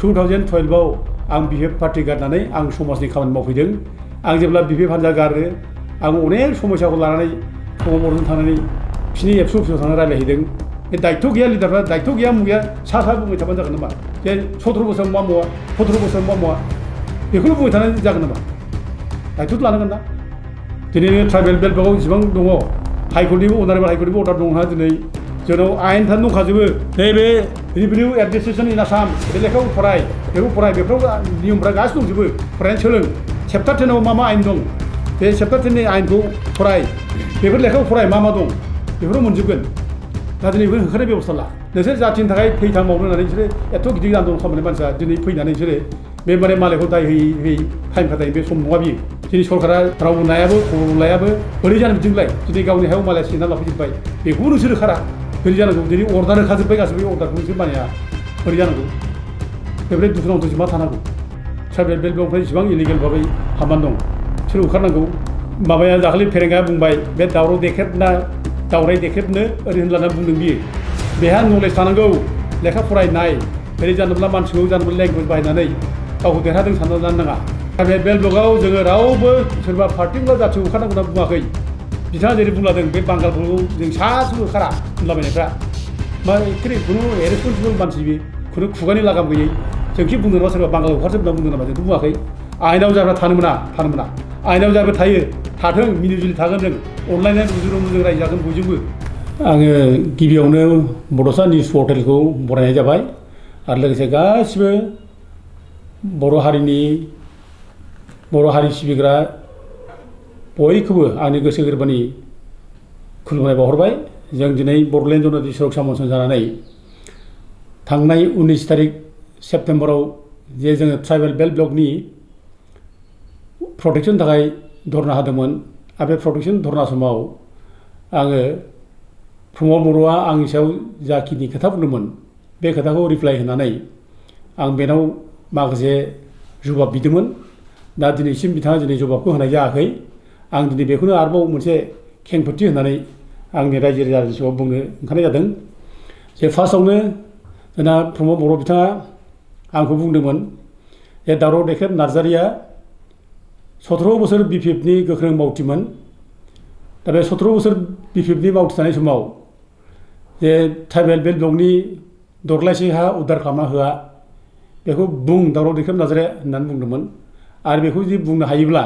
2012आव आं BPF party गारनानै आं समाजनि खामानि मावफैदों आं जेब्ला BPF हान्जा गारो आं अनेक समस्याखौ लानानै प्रमद बर'जों थांनानै बिसिनि एबसु अफिसाव थांनानै रायज्लायहैदों बे दायित्व गैया लिडारफ्रा दायित्व गैया मुगैया सा बुंबाय थाबानो जागोन नामा जे 17 बोसोराव मा मावा 17 बोसोराव मा मावा बेखौनो बुंबाय थानानै जागोन नामा दायित्व लानांगोन ना दिनै ट्राइबेल बेल्ट ब्लकआव जेसेबां दङ हाइकर्टनिबो अनारेबल हाइकर्टनिबो अर्डार दंहा दिनै जोंनाव आयेनफ्रानो दंखाजोबो नैबे रिभिनिउ एडमिनिस्ट्रेसन इन आसाम बे लेखाखौ फराय बेफोराव नियमफ्रा गासिबो दंजोबो फरायनानै सोलों चेप्टार 10 आव मा आयेन दं बे चेप्टार 10 नि आयेनखौ फराय बेफोर लेखाखौ फराय मा दं बेफोराव मोनजोबगोन दा दिनै बेफोर होखारनाय बेबस्था ला नोंसोर जाथिनि थाखाय थैथां मावनो होननानै बिसोरो एथ' गिदिर आन्दलन खालामनाय मानसिया दिनै फैनानै बिसोरो बे माने मालायखौ दाय होयै टाइम खाथाय बे सम नङा बियो दिनै सरकारा रावबो नायाबो खबर लायाबो बोरै जानो बिदिलाय दिनै गावनि हायाव मालाया सिना लाफैजोब्बाय बेखौबो नोंसोर होखारा बोरै जानांगौ दिनै अर्डार होखाजोब्बाय गासिबो अर्डारखौ नोंसोर मानिया बोरै जानांगौ बेनिफ्राय दुखुनांथाव मा थानांगौ ट्राइबेल बेल्ट ब्लकनिफ्राय जेसेबां इलिगेल भाबै हाबनानै दं बिसोर होखारनांगौ माबाया दाखालि फेरेंगा बुंबाय बे दावराव देख्रेबना दावराय देख्रेबनो ओरै होनलाना बुंदों बियो बेहा नलेज थानांगौ लेखा फरायनाय ओरै जानोब्ला मानसिखौ जानोब्ला लेंगुवेज बाहायनानै गावखौ देरहादों सानना लानो नाङा बे बेल्ट ब्लकआव जोङो रावबो सोरबा पार्टिकुलार जाथिखौ होखारनांगौ होनना बुङाखै बिथाङा जेरै बुंलादों बे बांगालफोरखौ जों सासेबो होखारा होनलाबायनायफ्रा मा एखेबारे खुनु रेसपन्सिबल मानसि बे खुनु खुगानि लागाम गैयै जोंखि बुंदों नामा सोरबा बांगाल होखारजोब होनना बुंदों नामा जोंथ' बुङाखै आयेनाव जाग्रा थानो मोना आयेनाव जाग्रा थायो थाथों मिलिजुलि थागोन जों अनलायनाय रुजु रायजो जागोन बयजोंबो आङो गिबियावनो बड'सा निउस पर्टेलखौ बरायनाय जाबाय आरो लोगोसे गासिबो बर' हारि सिबिग्रा बयखौबो आंनि गोसो गोरबोनि खुलुमनाय बावहरबाय जों दिनै बड'लेण्ड जनजाति सुरक्षा मन्चजों जानानै थांनाय 19 तारिख सेप्तेम्बराव जे जोङो ट्राइबेल बेल्ट ब्लकनि प्रटेक्सन थाखाय धरना होदोंमोन आरो बे प्रटेक्सन धरना समाव आङो प्रमद बर'आ आंनि सायाव जाखिनि खोथा बुंदोंमोन बे खोथाखौ रिप्लाइ होनानै आं बेनाव माखासे जबाब बिदोंमोन दा दिनैसिम बिथाङा दिनै जबाबखौ होनाय जायाखै आं दिनै बेखौनो आरोबाव मोनसे खेंफोरथि होननानै आंनि रायजो राजानि सिगाङाव बुंनो ओंखारनाय जादों जे फार्स्टआवनो जोंना प्रमद बर' बिथाङा आंखौ बुंदोंमोन जे दावराव देख्रेब नार्जारिया 17 बोसोर BPFनि गोख्रों मावथिमोन दा बे 17 बोसोर BPFनि मावथि थानाय समाव जे ट्राइबेल बेल्ट ब्लकनि दरलायसे हा उद्धार खालामना होआ बेखौ बुं दावराव देख्रेब नार्जारिया होननानै बुंदोंमोन आरो बेखौ जुदि बुंनो हायोब्ला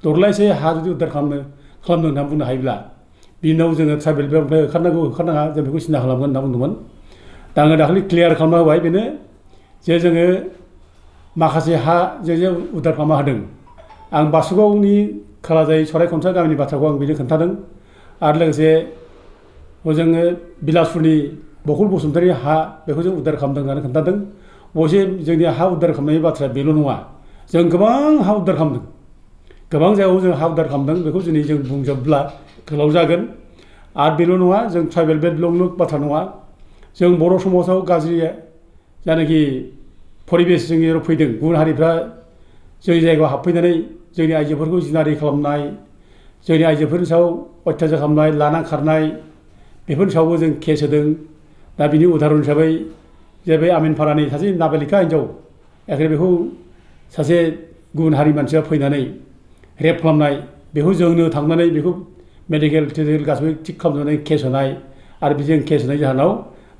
दरलायसे हा जुदि उद्धार खालामदों होननानै बुंनो हायोब्ला बिनि उनाव जोङो ट्राइबेल बेल्टनिफ्राय होखारनाङा जों बेखौ सिन्था खालामगोन होनना बुंदोंमोन दा आङो दाखालि क्लियार खालामना होबाय बेनो जे जोङो माखासे हा जे उद्धार खालामना होदों आं बासुगावनि खोलाजाय सरायखनसा गामिनि बाथ्राखौ आं बेनो खोन्थादों आरो लोगोसे जोङो बिलासपुरनि बकुल बसुमतारी हा बेखौ जों उद्धार खालामदों होननानै खोन्थादों अबयसे जोंनि हा उद्धार खालामनायनि बाथ्राया बेल' नङा जों गोबां हा उद्धार खालामदों गोबां जायगायाव जों हा उद्धार खालामदों बेखौ दिनै जों बुंजोबब्ला गोलाव जागोन आरो बेल' नङा जों ट्राइबेल बेल्ट ब्लकल' बाथ्रा नङा जों बर' समाजाव गाज्रि जायनाखि परिबेस जोंनि गेजेराव फैदों गुबुन हारिफ्रा जोंनि जायगायाव हाबफैनानै जोंनि आइजोफोरखौ जिनाहारि खालामनाय जोंनि आइजोफोरनि सायाव अयथासार खालामनाय लाना खारनाय बेफोरनि सायावबो जों केस होदों दा बिनि उदाहरन हिसाबै जे बे आमिनपारानि सासे नाबालिका हिन्जाव एखेबारे बेखौ सासे गुबुन हारि मानसिया फैनानै रेप खालामनाय बेखौ जोंनो थांनानै बेखौ मेडिकेल गासिबो थिग खालामनानै केस होनाय आरो बेजों केस होनाय जाहोनाव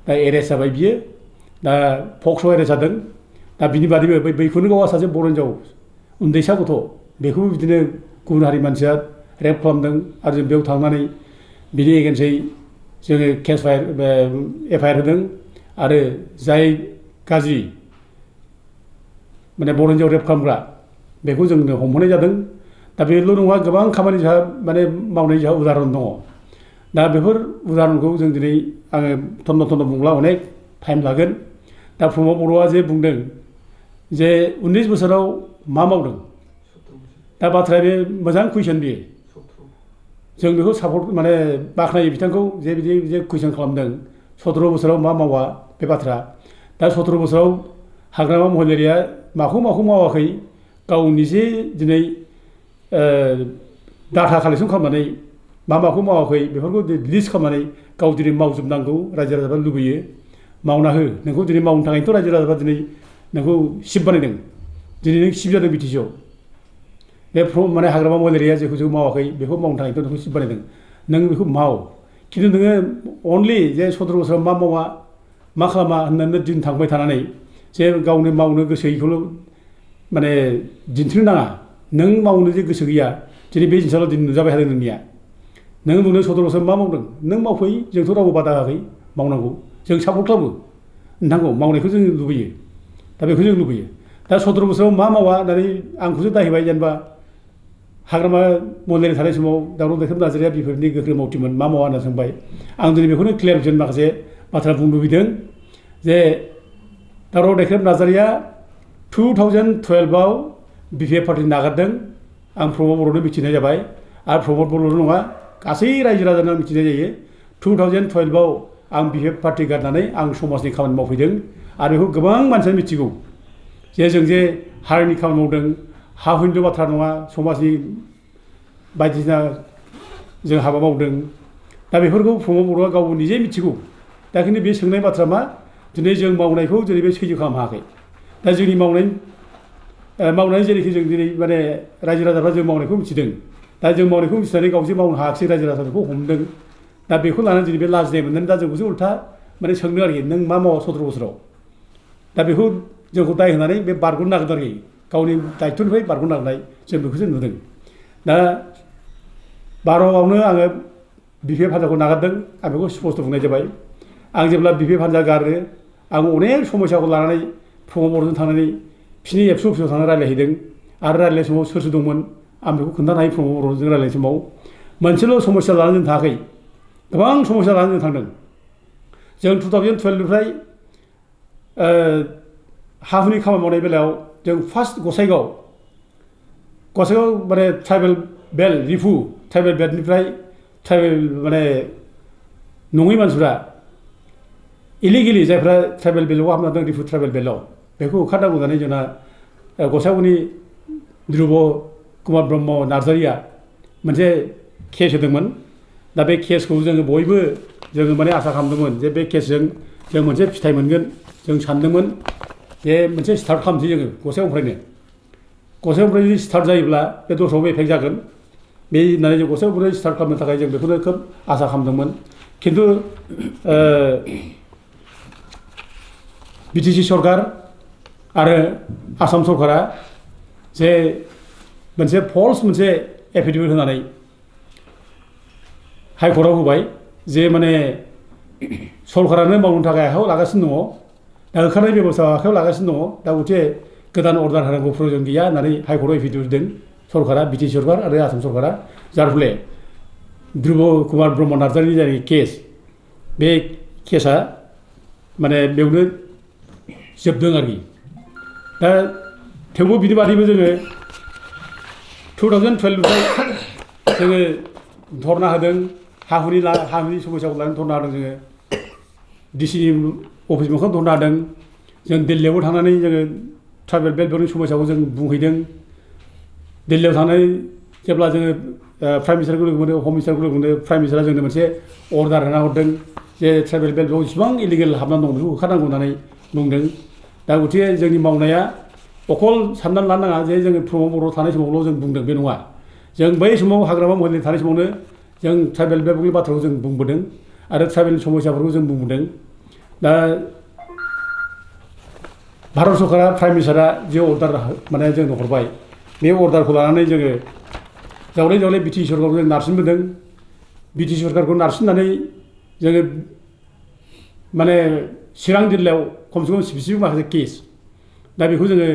दा एरेस्ट जाबाय बियो दा पक्स'आव एरेस्ट जादों दा बिनि बादैबो बैखौनो गावआ सासे बर' हिन्जाव उन्दैसा गथ' बेखौबो बिदिनो गुबुन हारि मानसिया रेप खालामदों आरो जों बेयाव थांनानै बिनि एगेन्सै जोङो एफआइआर होदों आरो जाय गाज्रि माने बर' हिन्जाव रेप खालामग्रा बेखौ जोंनो हमहोनाय जादों दा बेल' नङा गोबां खामानि जोंहा माने मावनाय जोंहा उदाहरन दङ दा बेफोर उदाहरनखौ जों दिनै आङो थन्न' बुंब्ला अनेक टाइम लागोन दा प्रमद बर'आ जे बुंदों जे 19 बोसोराव मा मावदों दा बाथ्राया बे मोजां कुइसन बियो जों बेखौ सापर्ट माने बाख्नायो बिथांखौ जे बिदि जे कुइसन खालामदों 17 बोसोराव मा मावा बे बाथ्रा दा 17 बोसोराव हाग्रामा महिलारिया माखौ मावाखै गाव निजे दिनै डाटा कालेक्सन खालामनानै माखौ मावाखै बेफोरखौ लिस्ट खालामनानै गाव दिनै मावजोबनांगौ रायजो राजाफ्रा लुबैयो मावना हो नोंखौ दिनै मावनो थाखायथ' रायजो राजाफ्रा दिनै नोंखौ सिफ बानायदों दिनै नों सिफ जादों बिटिसिआव बे माने हाग्रामा मेलेरिया जेखौ जों मावाखै बेखौ मावनो थाखायथ' नोंखौ सिफ बानायदों नों बेखौ माव खिन्थु नोङो अनलि जे 17 बोसोराव मा मावा मा खालामा होननानै दिन थांबाय थानानै जे गावनो मावनो गोसोयैखौल' माने दिन्थिनो नाङा नों मावनो जे गोसो गैया दिनै बे जिनिसाल' दिनै नुजाबाय थादों नोंनिया नों बुंनो 17 बोसोर मा मावदों नों मावफै जोंथ' रावबो बादा होआखै मावनांगौ जों सापर्ट खालामो नोंथांखौ मावनायखौ जों लुबैयो दा बेखौ जों लुबैयो दा 17 बोसोराव मा मावा होननानै आंखौसो दायहैबाय जेनेबा हाग्रामा मेलेरिया थानाय समाव दावराव दैखोम नार्जारिया बेफोरनि गोख्रों मावथिमोन मा मावा होनना सोंबाय आं दिनै बेखौनो क्लियारसन माखासे बाथ्रा बुंनो लुबैदों जे दावराव दैखोम नार्जारिया 2012आव BPF पार्टि नागारदों आं प्रमद बर'नो मिथिनाय जाबाय आरो प्रमद बर'ल' नङा गासै रायजो राजानो मिथिनाय जायो 2012आव आं BPF पार्टि गारनानै आं समाजनि खामानि मावफैदों आरो बेखौ गोबां मानसियानो मिथिगौ जे जों जे हारिनि खामानि मावदों हा हुनिल' बाथ्रा नङा समाजनि बायदिसिना जों हाबा मावदों दा बेफोरखौ प्रमद बर'आ गावबो निजे मिथिगौ दा खिन्थु बे सोंनाय बाथ्रा मा दिनै जों मावनायखौ दिनै बे सैज्य खालामनो हायाखै दा जोंनि मावनाय जेरैखि जों दिनै माने रायजो राजाफ्रा जों मावनायखौ मिथिदों दा जों मावनायखौ मिथिनानै गावसो मावनो हायाखिसै रायजो राजाफोरखौ हमदों दा बेखौ लानानै दिनै बे लाजिनाय मोननानै दा जोंखौसो उल्था माने सोंदों आरोखि नों मा मावा 17 बोसोराव दा बेखौ जोंखौ दाय होनानै बे बारग'नो नागिरदों आरोखि गावनि दायित्वनिफ्राय बारग'नो नागिरनाय जों बेखौसो नुदों दा 12आवनो आङो BPF हान्जाखौ नागारदों आं बेखौ स्पष्ट बुंनाय जाबाय आं जेब्ला BPF हान्जा गारो आं अनेक समस्याखौ लानानै प्रमद बर'जों थांनानै बिसिनि एबसु अफिसाव थांनानै रायज्लायहैदों आरो रायज्लायनाय समाव सोर दंमोन आं बेखौ खोन्थानो हायो प्रमद बर'जों रायज्लायनाय समाव मोनसेल' समस्या लानानै जों थाङाखै गोबां समस्या लानानै जों थांदों जों 2012निफ्राय हा हुनि खामानि मावनाय बेलायाव जों फार्स्ट गसाइगाव माने ट्राइबेल बेल्ट रिफु ट्राइबेल बेल्टनिफ्राय ट्राइबेल माने नङै मानसिफ्रा इलिगेलि जायफ्रा ट्राइबेल बेल्टआव हाबना दं रिफु ट्राइबेल बेल्टआव बेखौ होखारनांगौ होननानै जोंना गसाइगावनि ध्रुब कुमार ब्रह्म नार्जारिया मोनसे केस होदोंमोन दा बे केसखौ जोङो बयबो जोङो माने आसा खालामदोंमोन जे बे केसजों जों मोनसे फिथाइ मोनगोन जों सानदोंमोन जे मोनसे स्टार्ट खालामसै जोङो गसाइगावनिफ्राय जुदि स्टार्ट जायोब्ला बे दस्रायावबो एफेक्ट जागोन बे होननानै जों गसाइगावनिफ्राय स्टार्ट खालामनो थाखाय जों बेखौनो खोब आसा खालामदोंमोन खिन्थु BTC सरकार आरो आसाम सरकारा जे मोनसे फल्स मोनसे एफिडेभिट होनानै हाइकर्टआव होबाय जे माने सरकारानो मावनो थाखाय आखायाव लागासिनो दङ दा होखारनाय बेबस्था आखायाव लागासिनो दङ दा गथे गोदान अर्डार होनांगौ प्रयजन गैया होननानै हाइकर्टआव एफिडेभिट होदों सरकारा BTC सरकार आरो आसाम सरकारा जार फले ध्रुब कुमार ब्रह्म नार्जारिनि जाय केस बे केसा माने बेयावनो जोबदों आरोखि दा थेवबो बिनि बादैबो जोङो 2012निफ्राय जोङो धरना होदों हा हुनि समस्याखौ लानानै धरना होदों जोङो DC अफिस मोखां धरना होदों जों दिल्लीयावबो थांनानै जोङो ट्राइबेल बेल्टफोरनि समस्याखौ जों बुंहैदों दिल्लीयाव थांनानै जेब्ला जोङो प्राइम मिनिस्टारखौ लोगो मोनो हम मिनिस्टारखौ लोगो मोनो प्राइम मिनिस्टारा जोंनो मोनसे अर्डार होना हरदों जे ट्राइबेल बेल्टआव इसिबां इलिगेल हाबनानै दं बेखौ होखारनांगौ होननानै बुंदों दा गथिखे जोंनि मावनाया अकल साननानै लानो नाङा जे जोङो प्रमद बर' थानाय समावल' जों बुंदों बे नङा जों बै समाव हाग्रामा मेलेरिया थानाय समावनो जों ट्राइबेल बेल्टनि बाथ्राखौ जों बुंबोदों आरो ट्राइबेल समस्याफोरखौ जों बुंबोदों दा भारत सरकारा प्राइम मिनिस्टारा जे अर्डार माने जोंनो हरबाय बे अर्डारखौ लानानै जोङो जावले BTC सरकारखौ जों नारसिनबोदों BTC सरकारखौ नारसिननानै जोङो माने चिरां जिल्लायाव खमसे खम स्पेसिफिक माखासे केस दा बेखौ जोङो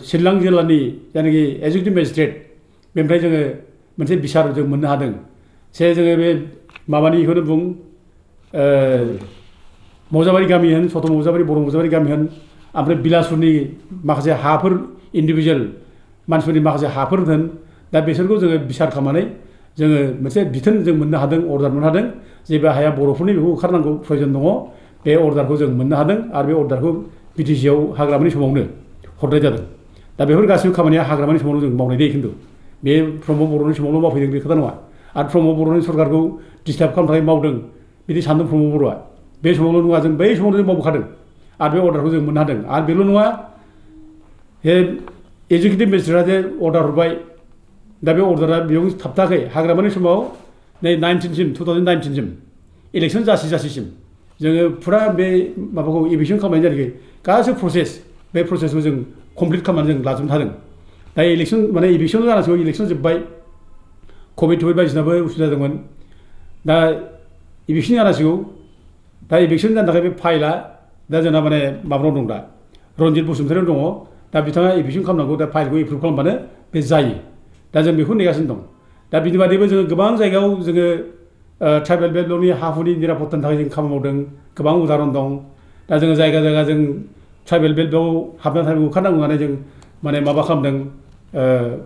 चिरां जिल्लानि जायनाखि एक्जिकिउटिभ मेजिस्ट्रेट बेनिफ्राय जोङो मोनसे बिसार जों मोननो हादों जे जोङो बे माबानिखौनो बुं मौजाबारि गामि होन सत मौजाबारि बर' मौजाबारि गामि होन ओमफ्राय बिलासपुरनि माखासे हाफोर इन्डिभिजुवेल मानसिफोरनि माखासे हाफोर होन दा बिसोरखौ जोङो बिसार खालामनानै जोङो मोनसे बिथोन जों मोननो हादों अर्डार मोननो हादों जे बे हाया बर'फोरनि बेखौ होखारनांगौ प्रयजन दङ बे अर्डारखौ जों मोननो हादों आरो बे अर्डारखौ BTCआव हाग्रामानि समावनो हरनाय जादों दा बेफोर गासैबो खामानिया हाग्रामानि समावनो जों मावनाय जायो खिन्थु बे प्रमद बर'नि समावल' मावफैदों बे खोथा नङा आरो प्रमद बर'नि सरकारखौ डिस्टार्ब खालामनो थाखाय मावदों बिदि सानदों प्रमद बर'आ बे समावल' नङा जों बै समावनो जों मावबोखादों आरो बे अर्डारखौ जों मोननो हादों आरो बेल' नङा एजुकेटिभ मेजिस्ट्रेटआ जे अर्डार हरबाय दा बे अर्डारा बेयाव थाबथाखै हाग्रामानि समाव नै 2019सिम इलेक्सन जासिसिम जोङो फुरा बे माबाखौ एभिक्सन खालामनाय जादों गासैबो प्रसेस बे प्रसेसखौ जों कमप्लिट खालामनानै जों लाजोबनो हादों दा इलेक्सन माने एभिक्सन जानांसिगौ इलेक्सन जोब्बाय कभिड बायदिसिनाबो उसुबिदा जादोंमोन दा इभिक्सन जानांसिगौ दा इभिक्सन जानो थाखाय बे फाइलआ दा जोंना माने माबानाव दं दा रन्जित बसुमतारियाव दङ दा बिथाङा एभिक्सन खालामनांगौ दा फाइलखौ एप्रुभ खालामबानो बे जायो दा जों बेखौ नेगासिनो दं दा बिनि बादैबो जोङो गोबां जायगायाव जोङो ट्राइबेल बेकग्राउन्डनि हा हुनि निरापत्तानि थाखाय जों खामानि मावदों गोबां उदाहरन दं दा जोङो जायगा जों ट्राइबेल बेल्टआव हाबनानै थानाय ओंखारनांगौ होननानै जों माने माबा खालामदों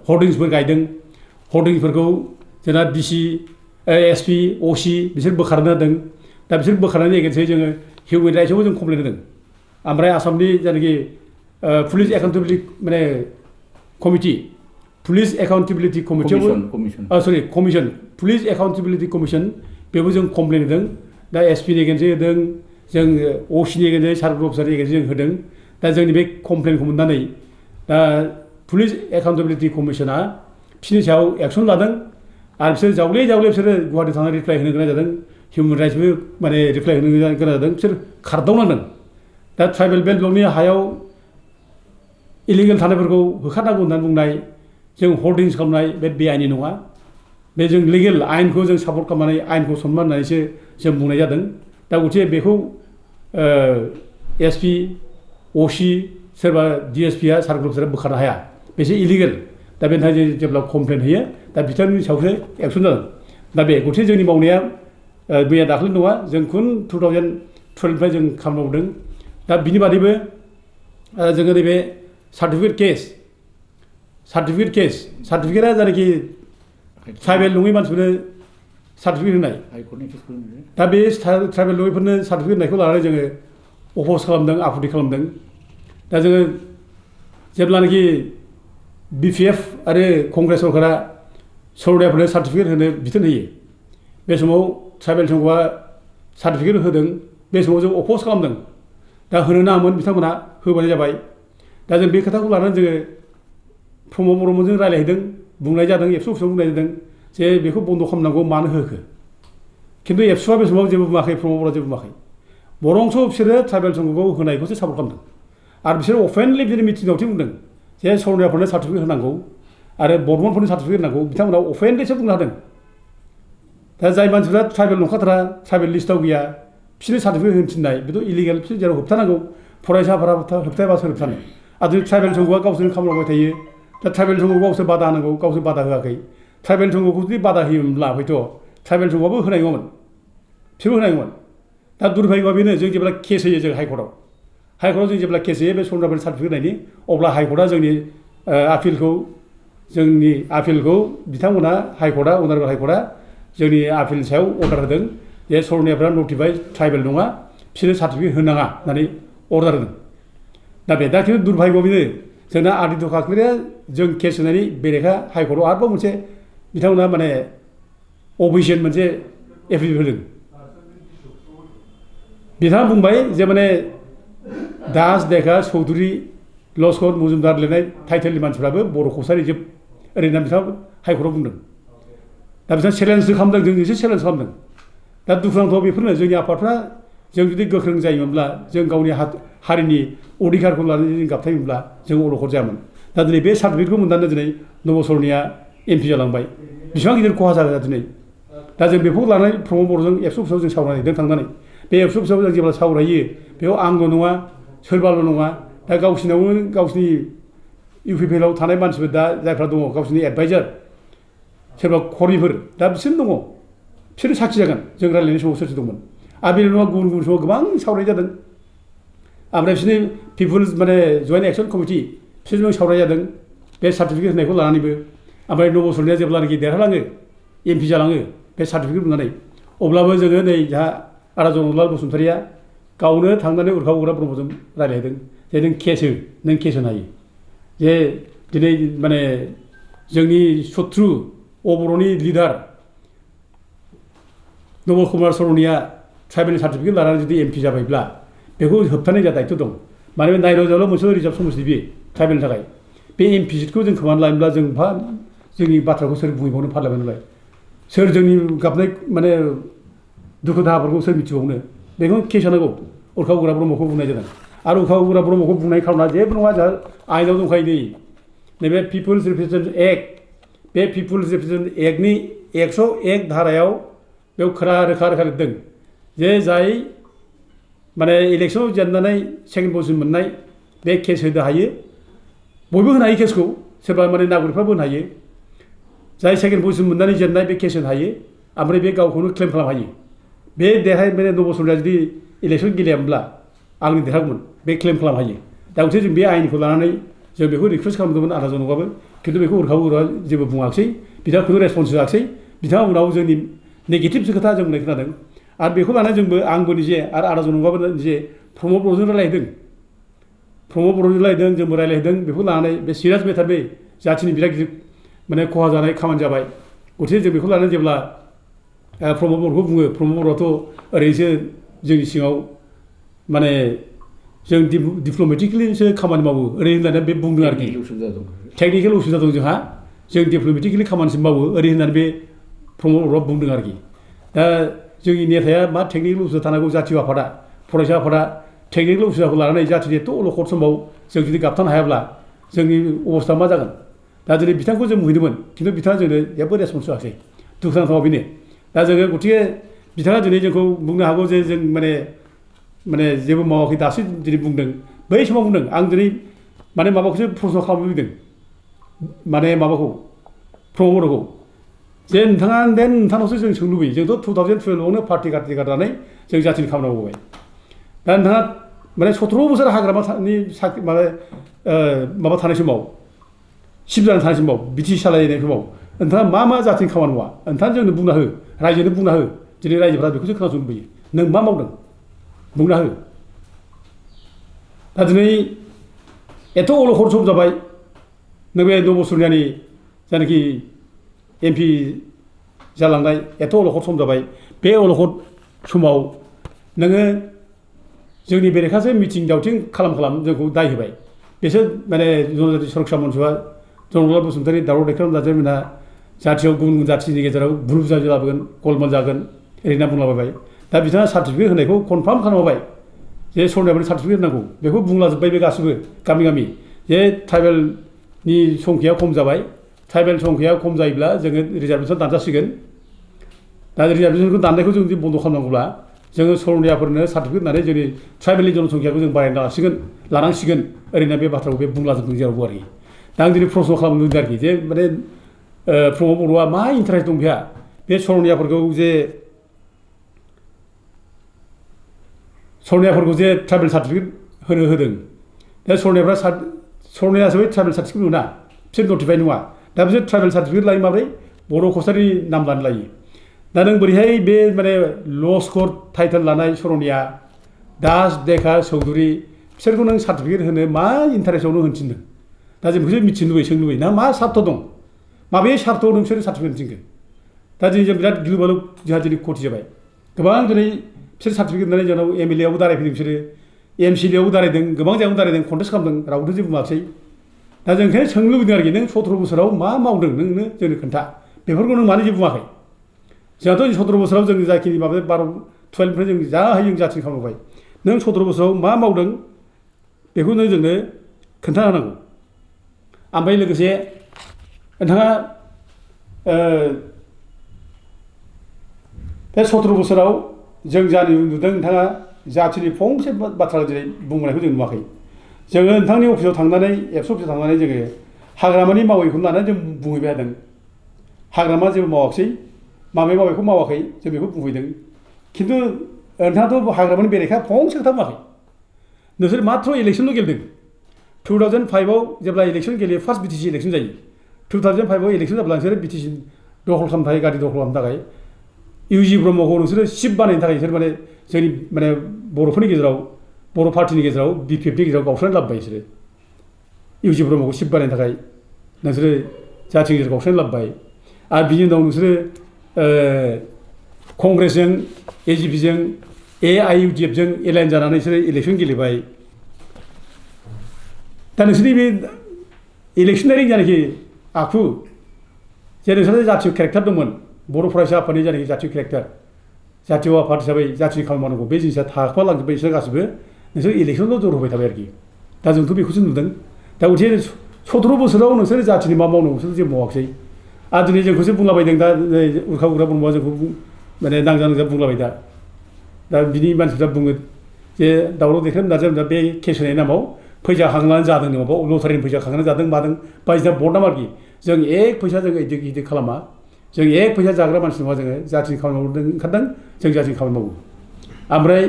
हर्डिंसफोर गायदों हर्डिंसफोरखौ जोंना डिसि एसपि असि बिसोर बोखारनो होदों दा बिसोर बोखारनायनि एगेन्स्टै जोङो हिउमेन राइट्सआवबो जों कमप्लेन होदों ओमफ्राय आसामनि जायनाखि पुलिस एकाउन्टेबिलिटि माने कमिटि पुलिस एकाउन्टेबिलिटि कमिटियावबो कमिसन पुलिस एकाउन्टेबिलिटि कमिसन बेबो जों कमप्लेन होदों दा एसपिनि एगेन्स्टै होदों जों असिनि एगेन्स्टै सार्कोल अफिसारनि एगेन्स्टै जों होदों दा जोंनि बे कमप्लेनखौ मोननानै दा पुलिस एकाउन्टेबिलिटि कमिसना बिसोरनि सायाव एक्सन लादों आरो बिसोर जावले बिसोरो गुवाहाटि थांनानै रिप्लाइ होनो गोनां जादों हिउमेन राइट्सबो माने रिप्लाइ होनो गोनां जादों बिसोर खारदावनांदों दा ट्राइबेल बेल्ट ब्लकनि हायाव इलिगेल थानायफोरखौ होखारनांगौ होननानै बुंनाय जों हर्डिंस खालामनाय बे बेआइनि नङा बे जों लिगेल आयेनखौ जों सापर्ट खालामनानै आयेनखौ सनमान होननानैसो जों बुंनाय जादों दा गथिखे बेखौ एसपि असि सोरबा डिएसपिआ सार्कोल अफिसारा बोखारनो हाया बेसो इलिगेल दा बेनि थाखाय जों जेब्ला कमप्लेन होयो दा बिथांमोननि सायावसो एक्सन जादों दा बे गथिखे जोंनि मावनाया मैया दाखालि नङा जों खुन 2012निफ्राय जों खामानि मावदों दा बिनि बादैबो जोङो नैबे सार्टिफिकेटआ जायनाखि ट्राइबेल नङै मानसिफोरनो सार्टिफिकेट होनाय दा बे ट्राइबेल नङैफोरनो सार्टिफिकेट होनायखौ लानानै जोङो अपज खालामदों आपत्ति खालामदों दा जोङो जेब्लानाखि बिपिएफ आरो कंग्रेस सरकारा सर'नियाफोरनो सार्टिफिकेट होनो बिथोन होयो बे समाव ट्राइबेल संघआ सार्टिफिकेट होदों बे समाव जों अपज खालामदों दा होनो नाङामोन बिथांमोना होबानो जाबाय दा जों बे खोथाखौ लानानै जोङो प्रमद बर'मोनजों रायज्लायहैदों बुंनाय जादों एबसु अफिसाव बुंनाय जादों जे बेखौ बन्द' खालामनांगौ मानो होखो खिन्थु एबसुआ बे समाव जेबो बुङाखै प्रमद बर'आ जेबो बुङाखै बरंस' बिसोरो ट्राइबेल संघखौ होनायखौसो सापर्ट खालामदों आरो बिसोरो अपेनलि बिदिनो मिटिङावसो बुंदों जे सर'नियाफोरनो सार्टिफिकेट होनांगौ आरो बर्मनफोरनो सार्टिफिकेट होनांगौ बिथांमोना अपेनलिसो बुंनो हादों दा जाय मानसिफ्रा ट्राइबेल नंखाथारा ट्राइबेल लिस्टआव गैया बिसोरनो सार्टिफिकेट होनो थिननाय बेथ' इलिगेल बिसोर जेराव होबथानांगौ फरायसाफोरा होबथायाबा सोर होबथानो आरो ट्राइबेल संघआ गावसोरनो खामानि मावबाय थायो दा ट्राइबेल संघखौ गावसोर बादा होनांगौ गावसोर बादा होआखै ट्राइबेल संघखौ जुदि बादा होयोमोनब्ला हयथ' ट्राइबेल संघआबो होनाय नङामोन बिसोरबो होनाय नङामोन दा दुर्भाग्यआ बेनो जों जेब्ला केस होयो जों हाइकर्टआव जों जेब्ला केस होयो बे सर'नियाफोरनि सार्टिफिकेट होनायनि अब्ला हाइकर्टआ जोंनि आपिलखौ बिथांमोना हाइकर्टआ अनारेबल हाइकर्टआ जोंनि आपिलनि सायाव अर्डार होदों जे सर'नियाफोरा नटिफाइड ट्राइबेल नङा बिसोरनो सार्टिफिकेट होनाङा होननानै अर्डार होदों दा बे दा खिन्थु दुर्भाग्यआ बेनो जोंना आदित्य काश्मीरिया जों केस होनायनि बेरेखा हाइकर्टआव आरोबाव मोनसे बिथांमोना माने अफिसियेल मोनसे एफिडेभिट होदों बिथाङा बुंबाय जे माने दास देखा चौधुरी लस्कर मजुमदार लिरनाय टाइटेलनि मानसिफ्राबो बर' कसारि जोब ओरैनो बिथाङा हाइकर्टआव बुंदों दा बिथाङा चेलेन्ज खालामदों जोंनिसो चेलेन्ज खालामदों दा दुखुनांथाव बेफोरनो जोंनि आफादफ्रा जों जुदि गोख्रों जायोमोनब्ला जों गावनि हारिनि अधिकारखौ लानानै जों गाबथायोमोनब्ला जों अलखद जायामोन दा दिनै बे सार्टिफिकेटखौ मोननानै दिनै नब सर'निया एमपि जालांबाय बेसेबां गिदिर खहा जागोन दिनै दा जों बेखौ लानानै प्रमद बर'जों एबसु अफिसाव जों सावरायहैदों थांनानै बे एबसु अफिसाव जों जेब्ला सावरायो बेयाव आंल' नङा सोरबाल' नङा दा गावसिनावनो गावसिनि इउपिपिएलआव थानाय मानसिफोर दा जायफ्रा दङ गावसिनि एडभाइजार सोरबा खरिफोर दा बिसोर दङ बिसोरो साखि जागोन जों रायज्लायनाय समाव सोर दंमोन आरो बेल' नङा गुबुन समाव गोबां सावराय जादों ओमफ्राय बिसोरनि पिपुल्स माने जयेन्ट एक्सन कमिटि बिसोरजों सावराय जादों बे सार्टिफिकेट होनायखौ लानानैबो ओमफ्राय नब सर'निया जेब्लानाखि देरहालाङो एमपि जालाङो बे सार्टिफिकेट मोननानै अब्लाबो जोङो नै जोंहा आदा जनरलाल बसुमतारिया गावनो थांनानै उरखाव उरखाव ब्रह्मजों रायज्लायदों जे नों केस होनो हायो जे दिनै माने जोंनि शत्रु बर'नि लिडार नब कुमार सर'निया ट्राइबेल सार्टिफिकेट लानानै जुदि एमपि जाबायब्ला बेखौ होबथानाय जा दायथ' दं मानोना नायरावजावल' मोनसे रिजार्भ समस्ति बे ट्राइबेलनि थाखाय बे एमपि सिटखौ जों खोमाना लायोब्ला जों जोंनि बाथ्राखौ सोर बुंहैबावनो पार्लियामेन्टआवलाय सोर जोंनि गाबनाय माने दुखु दाहाफोरखौ सोर मिथिबावनो बेखौ केस होनांगौ उरखाव गोरा ब्रह्मखौ बुंनाय जादों आरो उरखाव गोरा ब्रह्मखौ बुंनाय खार'ना जेबो नङा जोंहा आयेनाव दंखायो नैबे पिपुल्स रिप्रेजेन्टेटिभ एक्ट बे पिपुल्स रिप्रेजेन्टेटिभ एक्टनि 101 धारायाव बेयाव रोखा लिरदों जे जाय माने इलेक्सनाव जेननानै सेकेन्ड पजिशन मोननाय बे केस होनो हायो बयबो होनो हायो केसखौ सोरबा माने नागरिकफ्राबो होनो हायो जाय सेकेन्ड पजिशन मोननानै जेननाय बे केस होनो हायो ओमफ्राय बे गावखौनो क्लेम खालामनो हायो बे देरहाय माने नबसरनाया जुदि इलेक्सन गेलेयामोनब्ला आंनि देरहागौमोन बे क्लेम खालामनो हायो दा गंसे जों बे आयेनखौ लानानै जों बेखौ रिकुवेस्ट खालामदोंमोन आदाजन नङाबो खिन्थु बेखौ उरखाव गोरा जेबो बुङाखिसै बिथाङा खुनु रेसपन्स होआखिसै बिथाङा उनाव जोंनि नेगेटिभसो खोथा जों बुंनाय खोनादों आरो बेखौ लानानै जोंबो आंबो निजे आरो आदाजन नङाबो निजे प्रमद बर'जों रायलायदों जोंबो रायलायदों बेखौ लानानै बे सिरियास मेटार बे जाथिनि बिराद गिदिर माने खहा जानाय खामानि जाबाय गथिखे जों बेखौ लानानै जेब्ला प्रमद बर'खौ बुङो प्रमद बर'आथ' ओरैनोसो जोंनि सिङाव माने जों डिप्ल'मेटिकेलिसो खामानि मावो ओरै होननानै बे बुंदों आरोखि टेकनिकेल उसुबिदा दं जोंहा जों डिप्ल'मेटिकेलि खामानिसिम मावो ओरै होननानै बे प्रमद बर'आ बुंदों आरोखि दा जोंनि नेताया मा टेकनिकेल उसुबिदा थानांगौ जातीय आफादा फरायसा आफादा टेकनिकेल उसुबिदाखौ लानानै जाथिनि एथ' अलखद समाव जों जुदि गाबथानो हायाब्ला जोंनि अबस्था मा जागोन दा दिनै बिथांखौ जों बुहैदोंमोन खिन्थु बिथाङा जोंनो जेबो रेसपन्स होआखै दुखुनांथावा बेनो दा जोङो गथिखे बिथाङा दिनै जोंखौ बुंनो हागौ जे जों माने जेबो मावाखै दासो दिनै बुंदों बै समाव बुंदों आं दिनै माने माबाखौसो प्रश्न खालामनो लुबैदों माने माबाखौ प्रमद बर'खौ जे नोंथाङा नोंथांनावसो जों सोंनो लुबैयो जोंथ' 2012आवनो पार्टि गारनानै जों जाथिनि खामानि मावबाय दा नोंथाङा माने 17 बोसोर हाग्रामानि माबा थानाय समाव सिफ जानानै थानाय समाव बिटि सालायनाय समाव नोंथाङा मा जाथिनि खामानि मावा नोंथाङा जोंनो बुंना हो रायजोनो बुंना हो दिनै रायजोफ्रा बेखौसो खोनासंनो लुबैयो नों मा मावदों बुंना हो दा दिनै एथ' अलखद सम जाबाय नैबे नबसरनियानि जायनाखि एमपि जालांनाय एथ' अलखद सम जाबाय बे अलखद समाव नोङो जोंनि बेरेखासो मिथिं दावथिं खालाम जोंखौ दाय होबाय बिसोर माने जनजाति सुरक्षा मन्चआ जनरलाल बसुमतारी दावराव दैखांनानै जाजोबना जाथियाव गुबुन जाथिनि गेजेराव बुलु बुजा जागोन गलमाल जागोन ओरैना बुंलाबायबाय दा बिथाङा सार्टिफिकेट होनायखौ कनफार्म खालामबाय जे सरनायाबो सार्टिफिकेट होनांगौ बेखौ बुंलाजोब्बाय बे गासिबो गामि जे ट्राइबेलनि संख्याया खम जाबाय ट्राइबेल संख्याया खम जायोब्ला जोङो रिजार्भेसन दानजासिगोन दा रिजार्भेसनखौ दाननायखौ जों जुदि बन्द खालामनांगौब्ला जोङो सरनियाफोरनो सार्टिफिकेट होनानै जोंनि ट्राइबेलनि जनसंख्याखौ जों बारायना लानांसिगोन ओरैनो बे बाथ्राखौ बे बुंलाजोबदों जेरावबो आरोखि दा आं दिनै प्रश्न खालामनो लुबैदों आरोखि जे माने प्रमद बर'आ मा इन्टारेस्ट दं बेहा बे सरनियाफोरखौ जे ट्राइबेल सार्टिफिकेट होदों दा सरनियासो बै ट्राइबेल सार्टिफिकेट मोना बिसोर नटिफाइ नङा दा बिसोर ट्राइबेल सार्टिफिकेट लायो माब्रै बर' कसारि नाम लानो लायो दा नों बोरैहाय बे माने ल' स्कर टाइटेल लानाय सरनिया दास देखा चौधुरि बिसोरखौ नों सार्टिफिकेट होनो मा इन्टारेस्टआवनो होनो थिनदों दा जों बेखौसो मिथिनो लुबैयो सोंनो लुबैयो ना मा सार्थ दं माबे सार्थआव नोंसोर सार्टिफिकेट थिनगोन दा दिनै जों बिराद गिलु बालु जोंहा दिनै खथि जाबाय गोबां दिनै बिसोर सार्टिफिकेट होनानै जोंनाव एमएलए आवबो दारायफैदों बिसोरो एमसिएलए आवबो दारायदों गोबां जायगायावनो दारायदों कन्टेस्ट खालामदों रावबो जेबो बुङाखिसै दा जों ओंखायनो सोंनो लुबैदों आरोखि नों 17 बोसोराव मा मावदों नोंनो जोंनो खोन्था बेफोरखौ नों मानो जेबो बुङाखै जोंहाथ' 17 बोसोराव जों जाखिनि माबा 12निफ्राय जों जा हायो जों जाथिनि खामानि मावबाय नों 17 बोसोराव मा मावदों बेखौ नों जोंनो खोन्था होनांगौ ओमफ्राय लोगोसे नोंथाङा बे 17 बोसोराव जों जानि नुदों नोंथाङा जाथिनि फंसे बाथ्रा दिनै बुंनायखौ जों नुवाखै जोङो नोंथांनि अफिसाव थांनानै एबसु अफिसाव थांनानै जोङो हाग्रामानि मावैखौनो लानानै जों बुंहैबाय थादों हाग्रामा जेबो मावाखिसै मावैखौ मावाखै जों बेखौ बुंहैदों खिन्थु नोंथाङाथ' हाग्रामानि बेरेखा फंसे खोथा बुङाखै नोंसोर माथ्र' इलेक्सनल' गेलेदों 2005आव जेब्ला इलेक्सन गेलेयो फार्स्ट बिटिसि इलेक्सन जायो 2005आव इलेक्सन जाब्ला नोंसोर बिटिसि दखल खालामनो थाखाय गारि दखल खालामनो थाखाय इउजि ब्रह्मखौ नोंसोरो सिफ बानायनो थाखाय नोंसोर माने जोंनि माने बर'फोरनि गेजेराव बर' पार्टिनि गेजेराव बिपिएफनि गेजेराव गावस्रानानै लाबोबाय बिसोरो इउजि ब्रह्मखौ सिफ बानायनो थाखाय नोंसोरो जाथिनि गेजेराव गावस्रानानै लाबोबाय आरो बिनि उनाव नोंसोरो कंग्रेसजों एजिपिजों AIUDFजों एलाइन जानानै बिसोरो इलेक्सन गेलेबाय दा नोंसोरनि बे इलेक्सनारि जानाखि आखु जे नोंसोरहा जातीय केरेक्टार दंमोन बर' फरायसा आफादनि जानाखि जातीय केरेक्टार जातीय आफाद हिसाबै जाथिनि खामानि मावनांगौ बे जिनिसा थाखोमालांजोब्बाय बिसोर गासिबो नोंसोर इलेक्सनल' जर होबाय थाबाय आरोखि दा जोंथ' बेखौसो नुदों दा गथिखे 17 बोसोराव नोंसोर जाथिनि मा मावनांगौ नोंसोर जेबो मावाखिसै आरो दिनै जोंखौसो बुंलाबायदों दा उरखा उरखा ब्रह्मआ जोंखौ माने नांजा नांजा बुंलाबाय दा बिनि मानसिफ्रा बुङो जे दावराव देखायनो नाजादों बे केस होनायनि नामाव फैसा खांनानै जादों माबा लटारिनि फैसा खांनानै जादों मादों बायदिसिना बदनाम आरोखि जों एक फैसा जों इदि खालामा जों एक फैसा जाग्रा मानसि नङा जोङो जाथिनि खामानि मावदों ओंखारदों जों जाथिनि खामानि मावो ओमफ्राय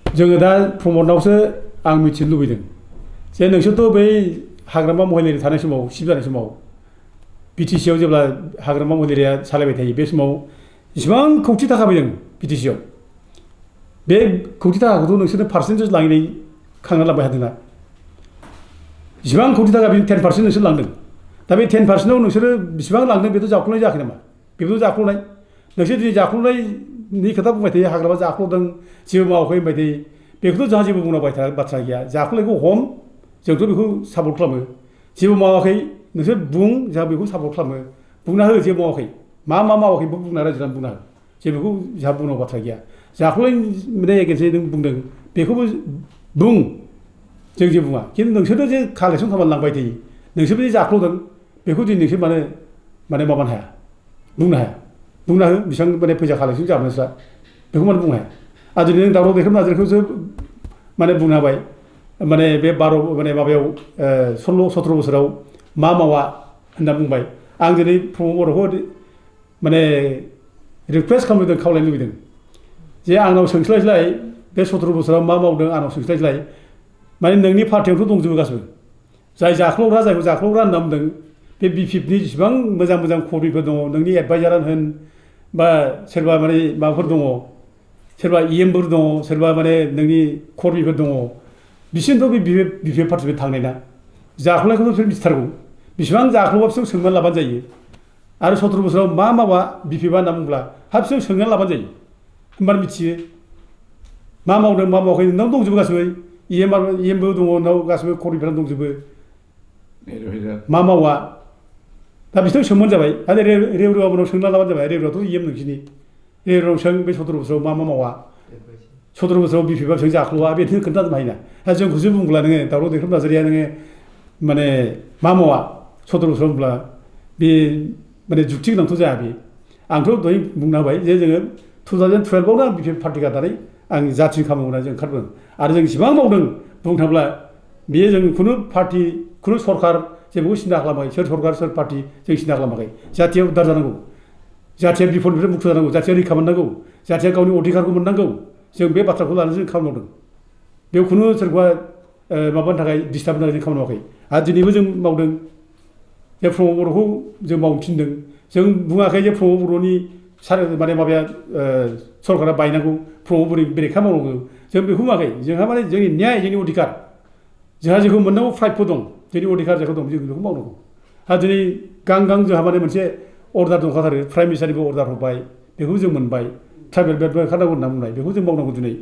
जोङो दा प्रमदनावसो आं मिथिनो लुबैदों जे नोंसोरथ' बै हाग्रामा महिलारि थानाय समाव सिब जानाय समाव बिटिसिआव जेब्ला हाग्रामा महिलारिया सालायबाय थायो बे समाव इसिबां कौटि थाखा फैदों बिटिसिआव बे कौटि थाखाखौथ' नोंसोरनो पार्सेन्टेज लांनानै खांना लांबाय हादोंना जिसिबां कौटि थाखा बिनि 10% नोंसोर लांदों दा बे 10%आव नोंसोरो बेसेबां लांदों बेथ' जाख्ल'नाय जायाखै नामा बेबोथ' जाख्ल'नाय नोंसोर दिनै जाख्ल'नायनि खोथा बुंबाय थायो हाग्रामा जाख्ल'दों जेबो मावाखै होनबाय थायो बेखौथ' जोंहा जेबो बुंनांगौ बाथ्रा गैया जाख्ल'नायखौ हम जोंथ' बेखौ सापर्ट खालामो जेबो मावाखै नोंसोर बुं जोंहा बेखौ सापर्ट खालामो बुंना हो जेबो मावाखै मा मावाखै बेखौ बुंना रायजोनानै बुंना हो जेबोखौ जोंहा बुंनांगौ बाथ्रा गैया जाख्ल'नायनि एगेन्सै नों बुंदों बेखौबो बुं जों जेबो बुङा खिन्थु नोंसोरथ' जे कालेक्सन खालामनानै लांबाय थायो नोंसोरबो जे जाख्ल'दों बेखौ दिनै नोंसोर माने माबानो हाया बुंनो हाया बुंना हो बेसेबां माने फैसा कालेक्सन जाबाय नोंस्रा बेखौ माने बुंनो हाया आरो दिनै नों दावराव देखायनो नाजानायखौसो माने बुंनो हाबाय माने बे माने माबायाव 16-17 बोसोराव मा मावा होनना बुंबाय आं दिनै प्रमद बर'खौ माने रिकुवेस्ट खालामदों खावलायनो लुबैदों जे आंनाव सोंस्लायस्लाय बे 17 बोसोराव मा मावदों आंनाव सोंस्लायस्लाय माने नोंनि पार्टियावथ' दंजोबो गासिबो जाय जाख्ल'ग्रा जायखौ जाख्ल'ग्रा होनना बुंदों बे बिपिएफनि जेसेबां मोजां मोजां कर्मिफोर दङ नोंनि एडभाइजारानो होन बा सोरबा माने माबाफोर दङ सोरबा इएमफोर दङ सोरबा माने नोंनि कर्मिफोर दङ बिसोरनोथ' बे बिपिएफ पार्टिनिफ्राय थांनाय ना जाख्ल'नायखौथ' बिसोर मिथिथारगौ बेसेबां जाख्ल'बा बिसोर सोंनानै लाबानो जायो आरो 17 बोसोराव मा मावा बिपिएफआ होनना बुंब्ला बिसोर सोंनानै लाबानो जायो होमबानो मिथियो मा मावदों मा मावाखै नोंनाव दंजोबो गासिबो इएमबो दङ नोंनाव गासिबो कर्मिफोरानो दंजोबो मा मावा दा बिसोर सोंबानो जाबाय आरो रेवरावनाव सोंना लाबानो जाबाय रेवरावथ' इएम नोंसिनि रेवराव सों बे 17 बोसोराव मा मावा 17 बोसोराव बिपिएफआ बेसेबां जाख्ल'वा बेखौनो खोन्थाजोबनो हायोना दा जोंखौसो बुंब्ला नोङो दावराव देखायनो नाजारिया नोङो माने मा मावा 17 बोसोराव होनब्ला बे माने जुक्ति गोनांथ' जाया बे आंथ' दहाय बुंना होबाय जे जोङो 2012आवनो आं बिपिएफ पार्टि गारनानै आं जाथिनि खामानि मावनानै जों ओंखारबोदों आरो जों इसेबां मावदों बुंनो थाङोब्ला बेयो जों खुनु पार्टि खुनु सरकार जेबो सिन्था खालामाखै सोर सरकार सोर पार्टि जों सिन्था खालामाखै जाथिया उद्धार जानांगौ जाथिया बिपदनिफ्राय मुक्त जानांगौ जाथिया रैखा मोननांगौ जाथिया गावनि अधिकारखौ मोननांगौ जों बे बाथ्राखौ लानानै जों खामानि मावदों बेयाव खुनु सोरबा माबानि थाखाय डिस्टार्ब होनानै खामानि मावाखै आरो दिनैबो जों मावदों जे प्रमद बर'खौ जों मावनो थिनदों जों बुङाखै जे प्रमद बर'नि माने माबाया सरकारा बायनांगौ प्रमद बर'नि बेरेखा मावनांगौ जों बेखौ बुङाखै जोंहा माने जोंनि न्याय जोंनि अधिकार जोंहा जेखौ मोननांगौ प्राप्य दं जोंनि अधिकार जेखौ दं जों बेखौ मावनांगौ आरो दिनै गां जोंहा माने मोनसे अर्डार दंखाथारो प्राइम मिनिस्टारनिबो अर्डार हरबाय बेखौ जों मोनबाय ट्राइबेल बेल्टबो ओंखारनांगौ होनना बुंनाय बेखौ जों मावनांगौ दिनै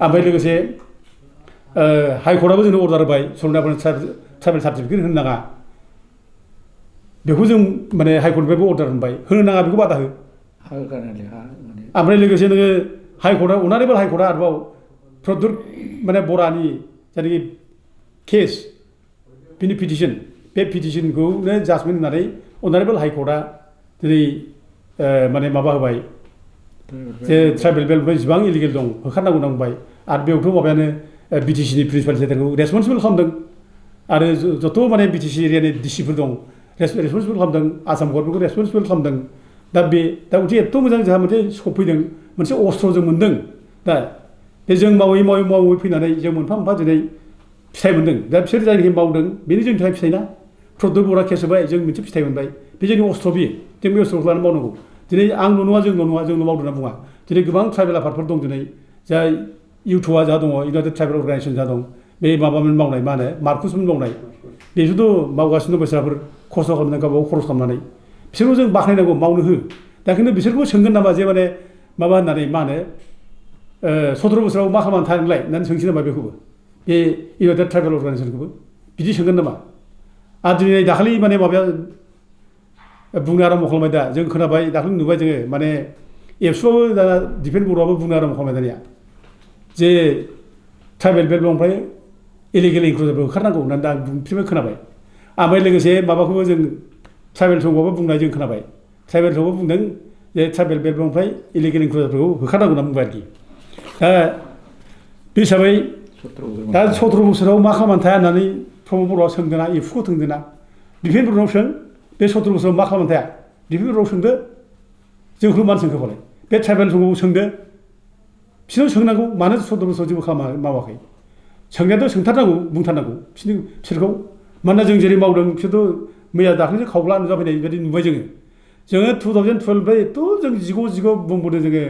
ओमफ्राय लोगोसे हाइकर्टआबो जोंनो अर्डार होबाय सरनाफोरनो ट्राइबेल सार्टिफिकेट होनो नाङा बेखौ जों माने हाइकर्टनिफ्रायबो अर्डार होनबाय होनो नाङा बेखौ बादा हो ओमफ्राय लोगोसे नोङो हाइकर्टआ अनारेबल हाइकर्टआ आरोबाव प्रदुर माने बरानि जायनाखि केस बिनि पिटिसन बे पिटिसनखौनो जाजमेन्ट होनानै अनारेबल हाइकर्टआ दिनै माने माबा होबाय जे ट्राइबेल बेल्टनिफ्राय जेसेबां इलिगेल दं होखारनांगौ नांबाय आरो बेयावथ' माबायानो बिटिसिनि प्रिन्सिपाल सेक्रेटारिखौ रेसपन्सिबल खालामदों आरो जथ' माने बिटिसि एरियानि डिसिफोर दं रेसपन्सिबल खालामदों आसाम गभर्नमेन्टखौ रेसपन्सिबल खालामदों दा गथे एथ' मोजां जोंहा मोनसे स्कप फैदों मोनसे अस्त्र जों मोन्दों दा बे जों मावै फैनानै जों मोनफा मोनफा दिनै फिथाइ मोन्दों दा बिसोर जायनाखि मावदों बेनो जोंनि थाखाय फिथाइ ना प्रदुर बरा केस होबाय जों मोनसे फिथाइ मोनबाय बे जोंनि अस्त्र बियो जों बे अस्त्रखौ लानानै मावनांगौ दिनै आंल' नङा जोंल' नङा जोंल' मावदों होनना बुङा दिनै गोबां ट्राइबेल आफादफोर दं दिनै जाय इउट'आ जा दङ इउनाइटेड ट्राइबेल अर्गानाइजेसन जा दं बे माबामोन मावनाय मा होनो मार्कुसमोन मावनाय बेसोरथ' मावगासिनो दं बेस्राफोर खस्थ' खालामनानै गावबा गाव खरस खालामनानै बिसोरखौ जों बाख्नायनांगौ मावनो हो दा खिन्थु बिसोरखौ सोंगोन नामा जे माने माबा होननानै मा होनो 17 बोसोराव मा खालामनानै थादोंलाय होननानै सोंसै नामा बेखौबो बे इउनाइटेड ट्राइबेल अर्गानाइजेसनखौबो बिदि सोंगोन नामा आरो दिनै दाखालि माने माबाया बुंनो आराम्भ खालामबाय दा जों खोनाबाय दाखालि नुबाय जोङो माने एबसुआबो दा डिफेन्स बर्डआबो बुंनो आराम्भ खालामबाय दानिया जे ट्राइबेल बेकग्राउन्डनिफ्राय इलिगेल इनक्लुजनबो होखारनांगौ होननानै दा बिसोरबो खोनाबाय ओमफ्राय लोगोसे माबाखौबो जों ट्राइबेल संखौबो बुंनाय जों खोनाबाय ट्राइबेल संखौ बुंदों जे ट्राइबेल बेकग्राउन्डनिफ्राय इलिगेल इनक्लुजनफोरखौ होखारनांगौ होनना बुंबाय आरोखि दा बे हिसाबै दा 17 बोसोराव मा खालामनानै थाया होननानै प्रमद बर'आ सोंदोंना एबसुखौ सोंदोंना डिफेन्स बर्डआव सों बे 17 बोसोराव मा खालामनानै थाया डिफेन्स बर्डआव सोंदो जोंखौ मानो सोंखो फालाय बे ट्राइबेल संखौ सोंदो बिसोरनाव सोंनांगौ मानो 17 बोसोराव जेबो मावाखै सोंनायाथ' सोंथारनांगौ बुंथारनांगौ बिसोरखौ मानोना जों जेरै मावदों बिसोरथ' मैया दाख्लैसो खावब्ला नुजाफैनाय बायदि नुबाय जोङो 2012निफ्राय एथ' जों जिगौ बुंबोदों जोङो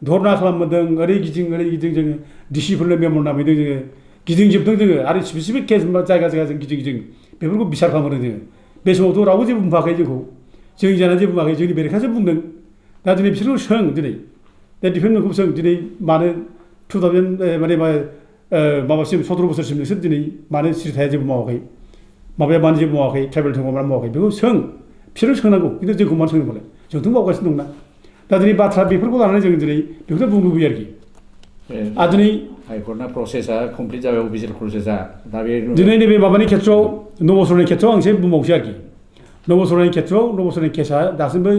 धरना खालामबोदों ओरै गिदिं जोङो डिसिफोरनो मेमर नामैदों जोङो गिदिंजोबदों जोङो आरो स्पेसिफिक केस जायगा जों गिदिं बेफोरखौ बिसार खालामबोदों जोङो बे समावथ' रावबो जेबो बुंफाखै जोंखौ जोंनि जानानै जेबो बुङाखै जोंनि बेरेखासो बुंदों दा दिनै बिसोरखौ सों दिनै दा डिफेन्सखौ सों दिनै मानो 2000 माने माबासिम 17 बोसोरसिम नोंसोर दिनै मानो सिरि थाया जेबो मावाखै माबाया मानो जेबो मावाखै ट्राइबेल संखौ मानो मावाखै बेखौ सों बिसोरो सोंनांगौ खिन्थु जोंखौ मानो सोंनो मोनलाय जोंथ' मावगासिनो दंना दा दिनै बाथ्रा बेफोरखौ लानानै जों दिनै बेखौनो बुंनो लुबैयो आरोखि आरो दिनै हाइकर्टना प्रसेसा कमप्लिट जाबाय अफिसियेल प्रसेसा दा बे दिनै नैबे माबानि खेथ्रआव नबसरनि खेथ्रआव आं एसे बुंबावसै आरोखि नबसरनि खेथ्रआव नबसरनि केसा दासिमबो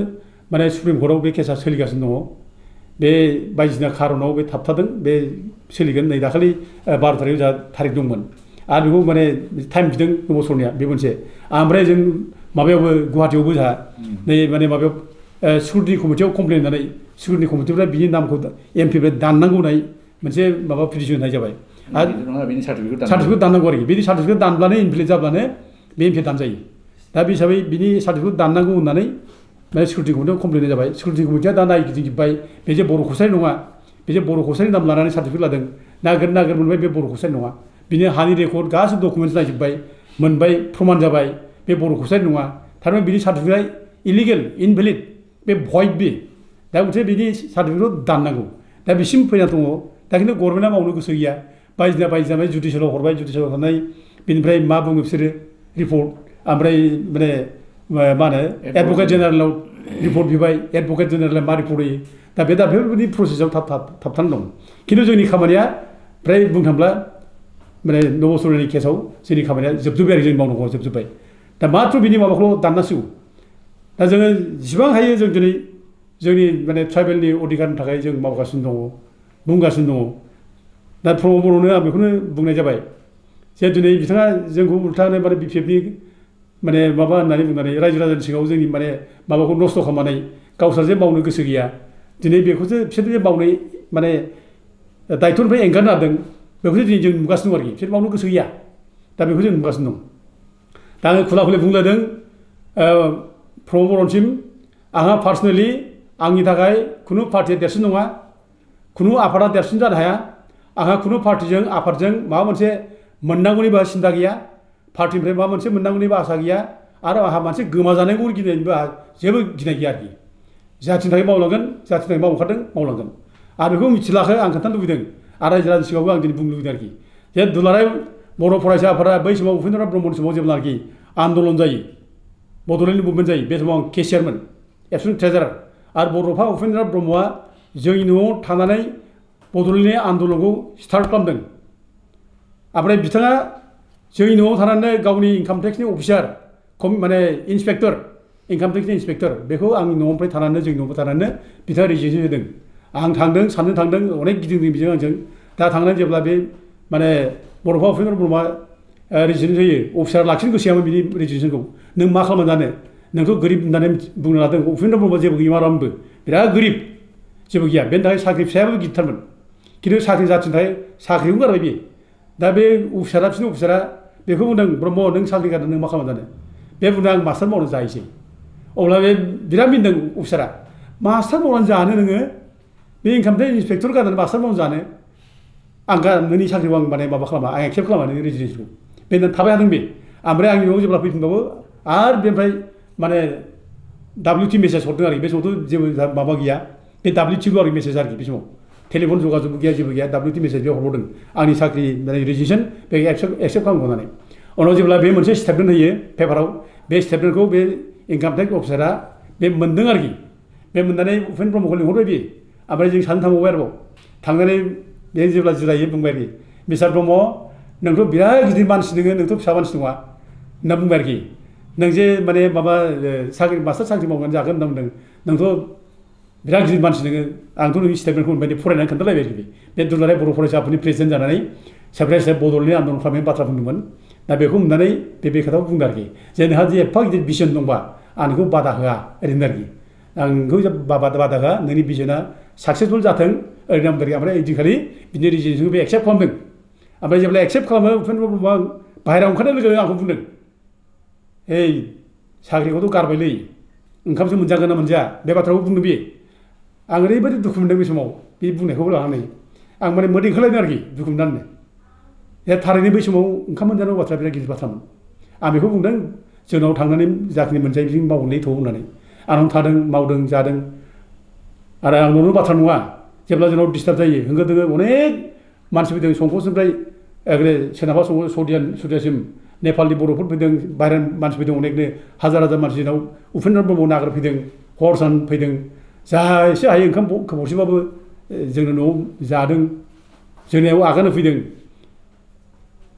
माने सुप्रिम कर्टआव बे केसा सोलिगासिनो दङ बे बायदिसिना खारनाव बे थाबथादों बे सोलिगोन नै दाखालि 12 थारिखआव जा थारिख दंमोन आरो बेखौ माने टाइम बिदों नबसरनिया बे मोनसे ओमफ्राय जों माबायावबो गुवाहाटियावबो जोंहा नै माने माबायाव सिकिउरिटि कमिटियाव कमप्लेन होनानै सिकिउरिटि कमिटिनिफ्राय बिनि नामखौ एमपिनिफ्राय दाननांगौ होननाय मोनसे माबा पिटिसन होनाय जाबाय आरो सार्टिफिकेट दाननांगौ आरोखि बिनि सार्टिफिकेट दानब्लानो इनभेलिड जाब्लानो बे एमपि दानजायो दा बे हिसाबै बिनि सार्टिफिकेट दाननांगौ होननानै माने सिकिउरिटि कमिटियाव कमप्लेन जाबाय सिकिउरिटि कमिटिया दा नायगिदिंजोब्बाय बे जे बर' कसारि नङा बे जे बर' कसारिनि नाम लानानै सार्टिफिकेट लादों नागिर मोनबाय बे बर' कसारि नङा बिनि हानि रेकर्ड गासैबो डकुमेन्टस नायजोब्बाय मोनबाय प्रमान जाबाय बे बर' कसारि नङा थारमाने बिनि सार्टिफिकेटआ इलिगेल इनभेलिड बे भइड बे दा मोनसे बिनि सार्टिफिकेटखौ दाननांगौ दा बिसिम फैना दङ दा खिन्थु गभर्नमेन्टआ मावनो गोसो गैया बायदिसिना जुडिसियेलाव हरबाय जुडिसियेलाव थांनाय बेनिफ्राय मा बुङो बिसोरो रिपर्ट ओमफ्राय माने मा होनो एडभकेट जेनेरेलाव रिपर्ट बिबाय एडभकेट जेनेरेला मा रिपर्ट होयो दा बेफोरबायदि प्रसेसआव थाबथानानै दं खिन्थु जोंनि खामानिया फ्राय बुंनो थांब्ला माने नबसरनि केसाव जोंनि खामानिया जोबजोब्बाय आरो जोंनि मावनांगौआ जोबजोब्बाय दा माथ्र बिनि माबाखौल' दाननांसिगौ दा जोङो जेसेबां हायो जों दिनै जोंनि माने ट्राइबेलनि अधिकारनि थाखाय जों मावगासिनो दङ बुंगासिनो दङ दा प्रमद बर'नो आं बेखौनो बुंनाय जाबाय जे दिनै बिथाङा जोंखौ उल्थानो माने बिपिएफनि माने माबा होननानै बुंनानै रायजो राजानि सिगाङाव जोंनि माने माबाखौ नस्थ' खालामनानै गावसोर जे मावनो गोसो गैया दिनै बेखौसो बिसोर जे मावनाय माने दायथ'निफ्राय एंगारनो हादों बेखौसो दिनै जों नुगासिनो दं आरोखि बिसोर मावनो गोसो गैया दा बेखौ जों नुगासिनो दं दा आङो खुला बुंलायदों प्रमद बर'निसिम आंहा पार्सनेलि आंनि थाखाय खुनु पार्टिया देरसिन नङा खुनु आफादा देरसिन जानो हाया आंहा खुनु पार्टिजों आफादजों माबा मोनसे मोननांगौनिबो सिन्था गैया पार्टिनिफ्राय माबा मोनसे मोननांगौनिबो आसा गैया आरो आंहा मोनसे गोमाजानायखौ गिनायनिबो आंहा जेबो गिनाय गैया आरोखि जाथिनि थाखाय मावलांगोन जाथिनि थाखाय मावखादों मावलांगोन आरो बेखौ मिथिलाखै आं खोन्थानो लुबैदों आरो रायजो राजानि सिगाङावबो आं दिनै बुंनो लुबैदों आरोखि जे दुलाराय बर' फरायसा आफादा बै समाव उपेन्द्रनाथ ब्रह्मनि समाव जेब्लानाखि आन्दलन जायो बड'लेण्ड मुभमेन्ट जायो बे समाव आं केसियारमोन एबसुलेट ट्रेजारार आरो बड'फा उपेन्द्रनाथ ब्रह्मआ जोंनि न'आव थानानै बड'लेण्डनि आन्दलनखौ स्टार्ट खालामदों ओमफ्राय बिथाङा जोंनि न'आव थानानै गावनि इनकाम टेक्सनि अफिसार माने इन्सपेक्टर इनकाम टेक्सनि इन्सपेक्टर बेखौ आंनि न'निफ्राय थानानै जोंनि न'आव थानानै बिथाङा रिजिगनेसन होदों आं थांदों साननो थांदों अनेक गिदिंदों बिजों आंजों दा थांनानै जेब्ला बे माने बड'फा उपेन्द्र ब्रह्मआ रिजिगनेसन होयो अफिसार लाखिनो गोसो गैयामोन बिनि रिजिगनेसनखौ नों मा खालामना जानो नोंखौ गोरिब होननानै बुंनो लादों उपेन्द्र ब्रह्मआ जेबो गैयामोनबो बिराद गोरिब जेबो गैया बेनि थाखाय साख्रि फिसायाबो गिदिरथारमोन खिन्थु साख्रि जाथिनि थाखाय साख्रिखौनो गारबाय बियो दा बे अफिसारा बिसोरनि अफिसारा बेखौ बुंदों ब्रह्म नों साख्रि गारदों नों मा खालामना जानो बे बुंदों आं मास्टार मावनो जाहैसै अब्ला बे बिराद मिनदों अफिसारा मास्टार मावनानै जानो नोङो बे इनकाम टेक्स इन्सपेक्टर गारनानै मास्टार मावनानै जानो आं नोंनि साख्रिखौ आं माने माबा खालामा आं एक्सेप्ट खालामा नोंनि रेजिडेन्सखौ बे थाबाय थादों बे ओमफ्राय आंनि न'आव जेब्ला फैफिनबावो आरो बेनिफ्राय माने WT मेसेज हरदों आरोखि बे समावथ' जेबो माबा गैया बे WTल' आरोखि मेसेज आरोखि बे समाव टेलिफन जगाजगबो गैया जेबो गैया WT मेसेज बे हरबावदों आंनि साख्रि रेजिगनेसन बे एक्सेप्ट खालामगौ होननानै उनाव जेब्ला बे मोनसे स्टेटमेन्ट होयो पेपाराव बे स्टेटमेन्टखौ बे इनकाम टेक्स अफिसारा बे मोनदों आरोखि बे मोननानै उपेन ब्रह्मखौ लिंहरबाय बियो ओमफ्राय जों सानै थांबावबाय आरोबाव थांनानै बे जेब्ला जिरायो बुंबाय आरोखि मिस्टार ब्रह्म नोंथ' बिराद गिदिर मानसि नोङो नोंथ' फिसा मानसि नङा होनना बुंबाय आरोखि नों जे माने माबा मास्टार साख्रि मावनानै जागोन होनना बुंदों नोंथ' बिराद गिदिर मानसि नोङो आंथ' नोंनि स्टेटमेन्टखौ मोनबाय फरायनानै खोन्थालायबाय आरोखि बे दुलाराय बर' फरायसा आफादनि प्रेसिडेन्ट जानानै सेक्रेटारि साहेब बड'लेण्ड आन्दलन खालामनायनि बाथ्रा बुंदोंमोन दा बेखौ नुनानै बे खोथाखौ बुंदों आरोखि जे नोंहा जे एफा गिदिर भिजन दंबा आं नोंखौ बादा होआ ओरैनो आरोखि आं नोंखौ बादा होआ नोंनि भिजना साक्सेसफुल जाथों ओरैनो बुंदों ओमफ्राय ओइदिनखालि बिनि रिजिगनेसनखौ बे एक्सेप्ट खालामदों ओमफ्राय जेब्ला एक्सेप्ट खालामो उपेन्द्र ब्रह्मआ बाहेरायाव ओंखारनाय लोगो लोगो आंखौ बुंदों ओइ साख्रिखौथ' गारबायलै ओंखामसो मोनजागोन ना मोनजाया बे बाथ्राखौ बुंदों बे आं ओरैबायदि दुखु मोनदों बे समाव बे बुंनायखौ लानानै आं माने मोदै ओंखारलायदों आरोखि दुखु मोननानै थारैनो बै समाव ओंखाम मोनजानांगौ बाथ्राया बिराद गिदिर बाथ्रामोन आं बेखौ बुंदों जोंनाव थांनानै जाखिनि मोनजायो बिदिनो मावहैनाय थौ होननानै आंनाव थादों मावदों जादों आरो आंनावल' बाथ्रा नङा जेब्ला जोंनाव डिस्टार्ब जायो होंगो दोंगो अनेक मानसि फैदों संकसनिफ्राय सोनाबहा सौदियासिम नेपालनि बर'फोर फैदों बाहेरानि मानसि फैदों अनेकनो हाजार हाजार मानसि जोंनाव उपेन्द्र ब्रह्म नागिरफैदों हर सान फैदों जा एसे हायो ओंखाम खबरसेबाबो जोंनि न'आव जादों जोंनियाव आगान होफैदों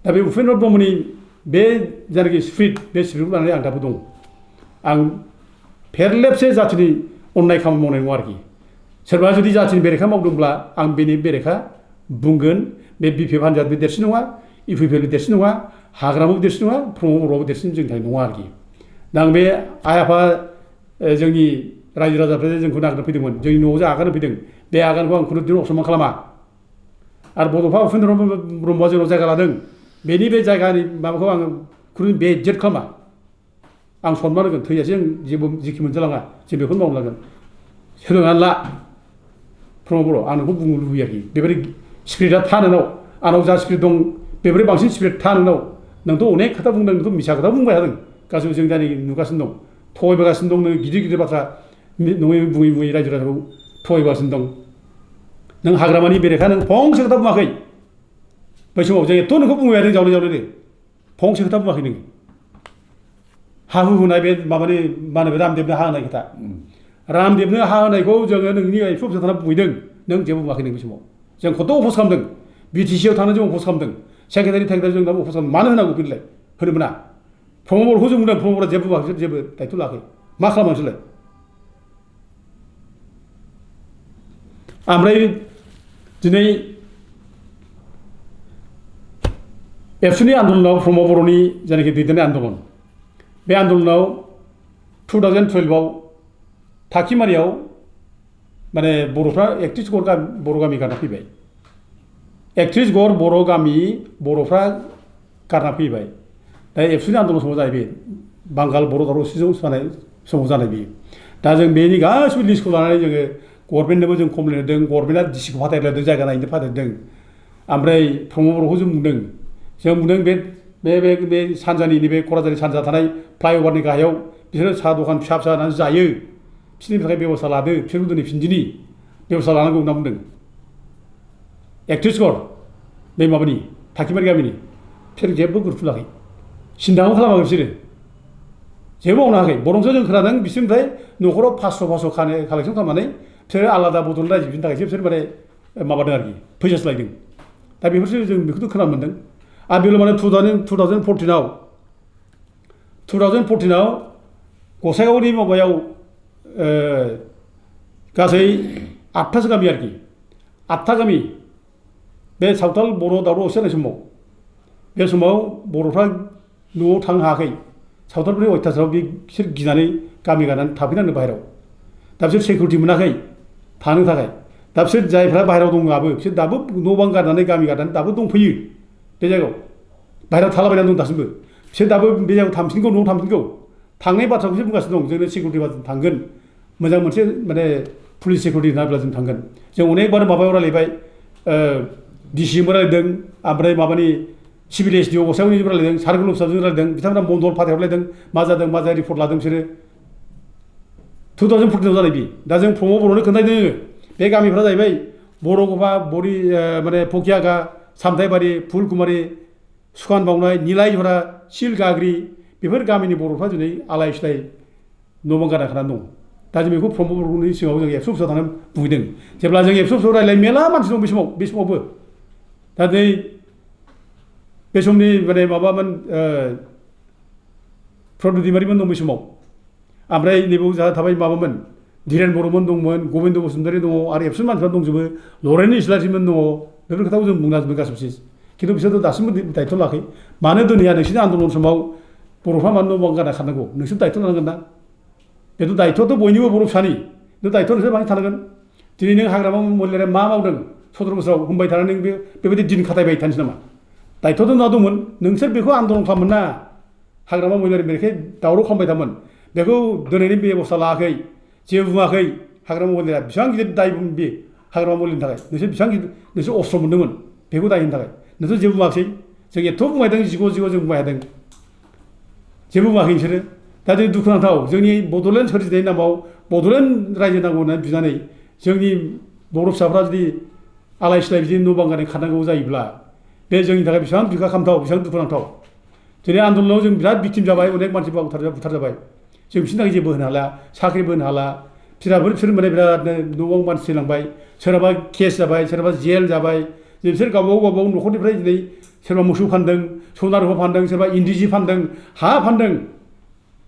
दा बे उपेन्द्र ब्रह्मनि बे जायनाखि स्पिरिट बे स्पिरिटखौ लानानै आं दाबो दं आं फेरलेबसे जाथिनि अननाय खामानि मावनाय नङा आरोखि सोरबा जुदि जाथिनि बेरेखा मावदोंब्ला आं बेनि बेरेखा बुंगोन बे BPF हान्जायाबो देरसिन नङा UPPL देरसिन नङा हाग्रामाबो देरसिन नङा प्रमद बर'आबो देरसिन जोंनि थाखाय नङा आरोखि दा आं बे आइ आफा जोंनि रायजो राजाफ्रा जोंखौ नागिरनो फैदोंमोन जोंनि न'आव जे आगान होफैदों बे आगानखौ आं खुनु दिन असनमान खालामा आरो बड'फा उपेन्द्र ब्रह्मआ जोंनाव जायगा लादों बेनि बे जायगानि माबाखौ आङो खुनु बेइज्जत खालामा आं सनमान होगोन थैजासे आं जेबो जेखि मोनजालाङा जों बेखौनो मावलांगोन सोलोंनानै ला प्रमद बर' आं नोंखौ बुंनो लुबैयो आरोखि बेबायदि स्पिरिटआ था नोंनाव आंनाव जा स्पिरिट दं बेबायदि बांसिन स्पिरिट था नोंनाव नोंथ' अनेक खोथा बुंदों नोंथ' मिसा खोथा बुंबाय थादों गासैबो जों दानि नुगासिनो दं थगायबोगासिनो दं नों गिदिर गिदिर बाथ्रा नङै बुङै रायजो राजाखौ थगायबोगासिनो दं नों हाग्रामानि बेरेखा नों फंसे खोथा बुङाखै बै समाव जों एथ' नोंखौ बुंबाय थादों जावले फंसे खोथा बुङाखै नों हा हु होनाय बे माबानि मा होनो रामदेबनो हा होनाय खोथा रामदेबनो हा होनायखौ जोङो नोंनि एफ अफिसाव थांना बुंहैदों नों जेबो बुङाखै नों बै समाव जों खथ' अफस खालामदों BTC आव थांनानै जों अफस खालामदों सेक्रेटारि जों दा अफस खालामदों मानो होनांगौ बिलाय होनो मोना प्रमद बर'खौ जों बुंदों प्रमद बर'आ जेबो बुङाखै जेबो दायथ' लायाखै मा खालामो नोंसोरलाय ओमफ्राय दिनै एबसुनि आन्दलनाव प्रमद बर'नि जायनाखि दैदेननाय आन्दलन बे आन्दलनाव 2012 आव थाखिमारियाव माने बर'फ्रा 31 घर बर' गामि गारना फैबाय 31 घर बर' गामि बर'फ्रा गारना फैबाय दा एबसुनि आन्दलन समाव जाहैबाय बांगाल बर' दावराव जानाय समाव जानाय बेयो दा जों बेनि गासिबो लिस्टखौ लानानै जोङो गभर्नमेन्टनोबो जों कमप्लेन होदों गभर्नमेन्टआ डिसिखौ फाथायलायदों जायगा नायनो फाथायदों ओमफ्राय प्रमद बर'खौ जों बुंदों बे सानजानि नैबे क'क्राझारनि सानजा थानाय फ्लाइअभारनि गाहायाव बिसोरो साहा दखान फिसा फिसा होनानै जायो बिसोरनि थाखाय बेब'स्था लादो बिसोरखौ दिनै फिनदिनि बेब'स्था लानांगौ होनना बुंदों 31 घर बे माबानि थाखिमारि गामिनि बिसोर जेबो गुरुत्व लायाखै सिन्ताखौ खालामाखै बिसोरो जेबो मावनो हायाखै बरंसो जों खोनादों बिसोरनिफ्राय न'खराव 500 कालेक्सन खालामनानै बिसोरो आलादा बड'लेण्ड रायजो बिनि थाखायसो बिसोर माने माबादों आरोखि फैसासो लायदों दा बेफोरसो जों बेखौथ' खोनानो मोन्दों आरो बेल' माने 2014 आव गसाइगावनि माबायाव गासै 8थासो गामि आरोखि 8था गामि बे सावथाल बर' दावराव दावसि जानाय समाव बे समाव बर'फ्रा न'आव थांनो हायाखै सावथालफोरनि अयथासाराव बिसोर गिनानै गामि गारनानै थाफैनांदों बाहेरायाव दा बिसोर सिकिउरिटि मोनाखै थानो थाखाय दा बिसोर जायफ्रा बाहेरायाव दं बिसोर दाबो न' बां गारनानै गामि गारनानै दाबो दंफैयो बे जायगायाव बाहेरायाव थालाबायनानै दं दासिमबो बिसोर दाबो बे जायगायाव थांफिनगौ न'आव थांफिनगौ थांनाय बाथ्राखौसो बुंगासिनो दं जोंनो सिकिउरिटि बाजों थांगोन मोजां मोनसे माने पुलिस सिकिउरिटि होनाब्ला जों थांगोन जों अनेकबार माबायाव रायलायबाय डिसिजोंबो रायलायदों ओमफ्राय माबानि सिभिल एसडिअ गसाइगावनिजोंबो रायलायदों सार्कोल अफिसारजों रायलायदों बिथांमोना बन्दल फाथायहरलायदों मा जादों मा जाया रिपर्ट लादों बिसोरो 2014 जानाय बि दा जों प्रमद बर'नो खोन्थादों बे गामिफ्रा जाहैबाय बरग'फा बरि माने फकियागा सामथाइबारि फुलकुमारि सुखान बावनाय निलायझरा सिलगाग्रि बेफोर गामिनि बर'फ्रा दिनै आलाय सिलाय न' बां गारना थानानै दं दा जों बेखौ प्रमद बर'नि सिगाङाव जों एबसु अफिसाव थांनानै बुंहैदों जेब्ला जों एबसु अफिसाव रायज्लाय मेला मानसि दं बे समावबो दा नै बे समनि माने माबामोन प्रदुत दैमारिमोन दं बे समाव ओमफ्राय नैबाव जाहा थाबाय माबामोन धीरेन बर'मोन दंमोन गबिन्द बसुमतारी दङ आरो एबसु मानसिफ्रा दंजोबो लरेन इस्लारिमोन दङ बेफोर खोथाखौ जों बुंना जोबो गासैबो खिन्थु बिसोरथ' दासिमबो दायित्व लायाखै मानो दोनैया नोंसोरनि आन्दलन समाव बर'फ्रा मानो न' बां गारना खारनांगौ नोंसोर दायित्व लानांगोन ना बेथ' दायित्वआथ' बयनिबो बर' फिसानि दायित्व नोंसोर बाहाय थानांगोन दिनै नों हाग्रामा महिलाया मा मावदों 17 बोसोराव होनबाय थानानै नों बेबायदि दिन खाथायबाय थानोसै नामा दायित्वथ' ना दंमोन नोंसोर बेखौ आन्दलन खालामोन ना हाग्रामा महिलारि बेनिखाय दावराव खालामबाय थामोन बेखौ दोनैनि बेबस्था लायाखै जेबो बुङाखै हाग्रामा महिलाया बेसेबां गिदिर दाय बे हाग्रामा महिलानि थाखाय नोंसोर बेसेबां गिदिर नोंसोर अस्त्र मोन्दोंमोन बेखौ दायनि थाखाय नोंसोर जेबो बुङाखै जों एथ' बुंबायदों जिग' जों बुंबायदों जेबो बुङाखै बिसोरो दा जों दुखुनांथाव जोंनि बड'लेण्ड सोरजिनायनि नामाव बड'लेण्ड रायजो नांगौ होननानै बिनानै जोंनि बर' फिसाफ्रा जुदि आलाय सिलाय बिदि न' बां गारनानै खारनांगौ जायोब्ला बे जोंनि थाखाय बेसेबां बिखा खामथाव बेसेबां दुखुनांथाव दिनै आन्दलनाव जों बिराद भिक्टिम जाबाय अनेक मानसि बुथार जाबाय जों बिसोरनि थाखाय जेबो होनो हाला साख्रिबो होनो हाला बिसोर माने बिरादनो न'आव मानसि थैलांबाय सोरहाबा केस जाबाय सोरहाबा जेल जाबाय बिसोर गावबागाव न'खरनिफ्राय दिनै सोरबा मोसौ फानदों सना रुफा फानदों सोरबा इन्दि जि फानदों हा फानदों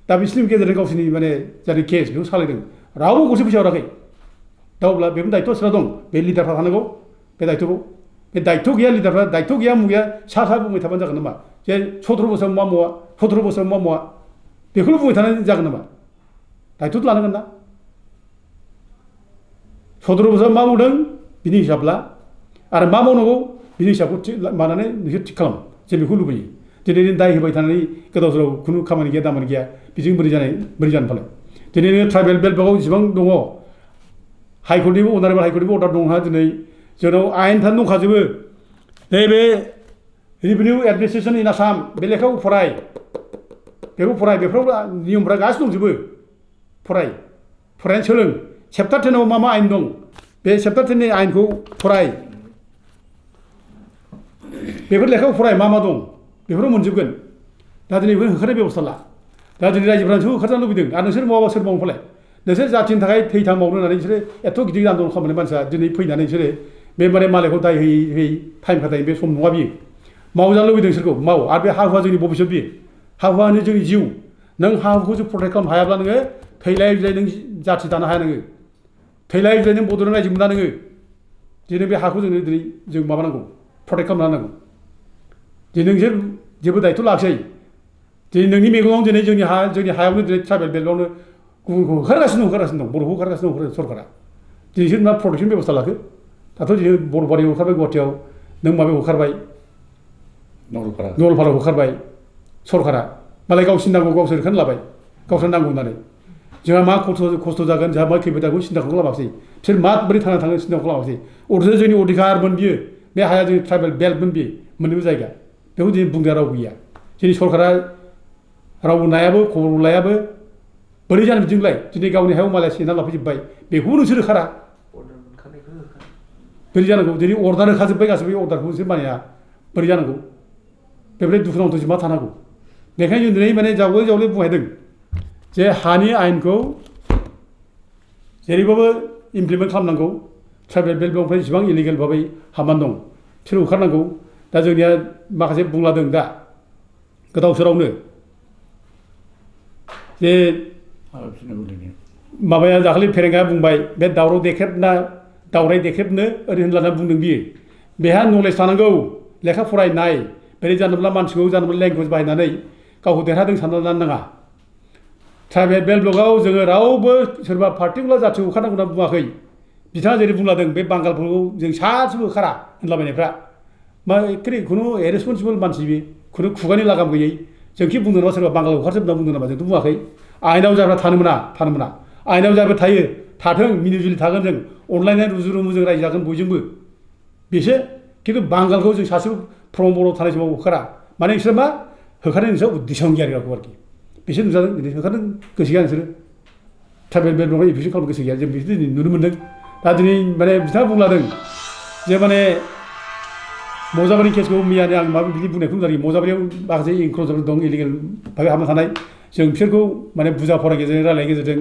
दा बिसोरनि गेजेरजों गावसोरनि माने जाय केस बेखौ सालायदों रावबो गरसे फैसा हराखै दा अब्ला बेफोर दायित्वआ सोरहा दं बे लिडारफ्रा थानांगौ बे दायित्वखौ बे दायित्व गैया लिडारफ्रा दायित्व गैया मुगैया सा बुंबाय थाबानो जागोन नामा जे 17 बोसोराव मा मावा 17 बोसोराव मा मावा बेखौल' बुंबाय थानानै जागोन नामा दायित्वथ' लानांगोन ना 17 बोसोराव मा मावदों बिनि हिसाब ला आरो मा मावनांगौ बिनि हिसाबखौ मानानै नोंसोर थिग खालाम जों बेखौ लुबैयो दिनै दाय होबाय थानानै गोदाव सोराव खुनु खामानि गैया दामानि गैया बिजों बोरै जानो फालाय दिनै नोङो ट्राइबेल बेल्ट बागाव जेसेबां दङ हाइकर्टनिबो अनारेबल हाइकर्टनिबो अर्डार दंहा दिनै जोंनाव आयेनफ्रानो दंखाजोबो नैबे रेभिनिउ एडमिनिस्ट्रेसन इन आसाम बे लेखाखौ फराय बेफोराव नियमफ्रा गासिबो दंजोबो फरायनानै सोलों चेप्टार 10 आव मा आयेन दं बे चेप्टार 10 नि आयेनखौ फराय बेफोर लेखाखौ फराय मा दं बेफोराव मोनजोबगोन दा दिनै बेफोर होखारनाय बेबस्था ला दा दिनै रायजोफ्रा नोंसोर होखारजानो लुबैदों आरो नोंसोर मावाबा सोर मावनो फालाय नोंसोर जाथिनि थाखाय थैथां मावनो होननानै बिसोरो एथ' गिदिर आन्दलन खालामनाय मानसिया दिनै फैनानै बिसोरो बे माने मालायखौ दाय होयै टाइम खाथायो बे सम नङा बियो मावजानो लुबैदों बिसोरखौ माव आरो बे हा हुआ जोंनि भबिष्यत बियो हा हुआनो जोंनि जिउ नों हा हुखौ जों प्रटेक्ट खालामनो हायाब्ला नोङो थैलाय बिलाय नों जाथि दानो हाया नोङो थैलाय बिलाय नों बड'लेण्ड रायजो मोना नोङो दिनै बे हाखौ दिनै जों माबानांगौ प्रटेक्ट खालामनो हानांगौ दिनै नोंसोर जेबो दायित्व लाखिसै दिनै नोंनि मेगनाव दिनै जोंनि हायावनो दिनै ट्राइबेल बेल्टआवनो गुबुनखौ होखारगासिनो दं बर'खौ होखारगासिनो दं सरकारा दिनै बिसोर मा प्रटेक्सन बेबस्था लाखो दाथ' दिनै बर' बारियाव होखारबाय गुवाहाटियाव नों माबायाव होखारबाय नलपारायाव होखारबाय सरकारा मालाय गावसिनि नांगौ गावसोर होखारना लाबाय गावसोर नांगौ होननानै जोंहा मा खस्थ' जागोन जोंहा मा खैफोद जागोन सिन्ताखौ खालामाखिसै बिसोर माबोरै थांना थाङो सिन्ताखौ खालामाखिसै अथ'स' जोंनि अधिकारमोन बियो बे हाया जोंनि ट्राइबेल बेल्टमोन बियो मोननैबो जायगा बेखौ दिनै बुंग्रा राव गैया दिनै सरकारा रावबो नायाबो खबर लायाबो बोरै जानो बिदिलाय दिनै गावनि हायाव मालाया सेना लाफैजोब्बाय बेखौबो नोंसोर होखारा बोरै जानांगौ दिनै अर्डार होखाजोब्बाय गासैबो अर्डारखौ नोंसोर मानिया बोरै जानांगौ बेबायदि दुखुनांथावसो मा थानांगौ बेखायनो जों दिनै माने जावले बुंहैदों जे हानि आयेनखौ जेरैबाबो इमप्लिमेन्ट खालामनांगौ ट्राइबेल बेल्टनिफ्राय जेसेबां इलिगेल भाबै हाबनानै दं बिसोर होखारनांगौ दा जोंनिया माखासे बुंलादों दा गोदाव सोरावनो जे माबाया दाखालि फेरेंगाया बुंबाय बे दावराव देख्रेबना दावराय देख्रेबनो ओरै होनलाना बुंदों बियो बेहा नलेज थानांगौ लेखा फरायनाय बेरै जानोब्ला मानसिखौ जानोब्ला लेंगुवेज बाहायनानै गावखौ देरहादों सानना लानो नाङा ट्राइबेल बेल्ट ब्लकआव जोङो रावबो सोरबा पार्टिकुलार जाथिखौ होखारनांगौ होनना बुङाखै बिथाङा जेरै बुंलादों बे बांगालफोरखौ जों सासेबो होखारा होनलाबायनायफ्रा मा एखेबारे खुनु इरेसपन्सिबोल मानसि बे खुनु खुगानि लागाम गैयै जोंखि बुंदों नामा सोरबा बांगाल होखारजोब होनना बुंदों नामा जोंथ' बुङाखै आयेनाव जाग्रा थानो मोना आयेनाव जाबो थायो थाथों मिलिजुलि थागोन जों अनलायनाय रुजु रुमु जों रायजो जागोन बयजोंबो बेसो खिन्थु बांगालखौ जों सासेबो प्रमद बर' थानाय समाव होखारा माने बिसोर मा होखारनाय नोंसोर उद्देश्य गैया आरोखि बिसोर नुजादों होखारदों गोसो गैया नोंसोरो ट्राइबेल बेल्टआव एफिसन खालामनो गोसो गैया जों बेखौ दिनै नुनो मोन्दों दा दिनै माने बिथाङा बुंलादों जे माने मजाबारि केसखौ मैयानो आं माबा बिदि बुंनायखौ जायो मजाबारियाव माखासे इनक्ल'जर दं इलिगेल भाबै हाबना थानाय जों बिसोरखौ माने बुजा फराय गेजेरजों रायलायनायनि गेजेरजों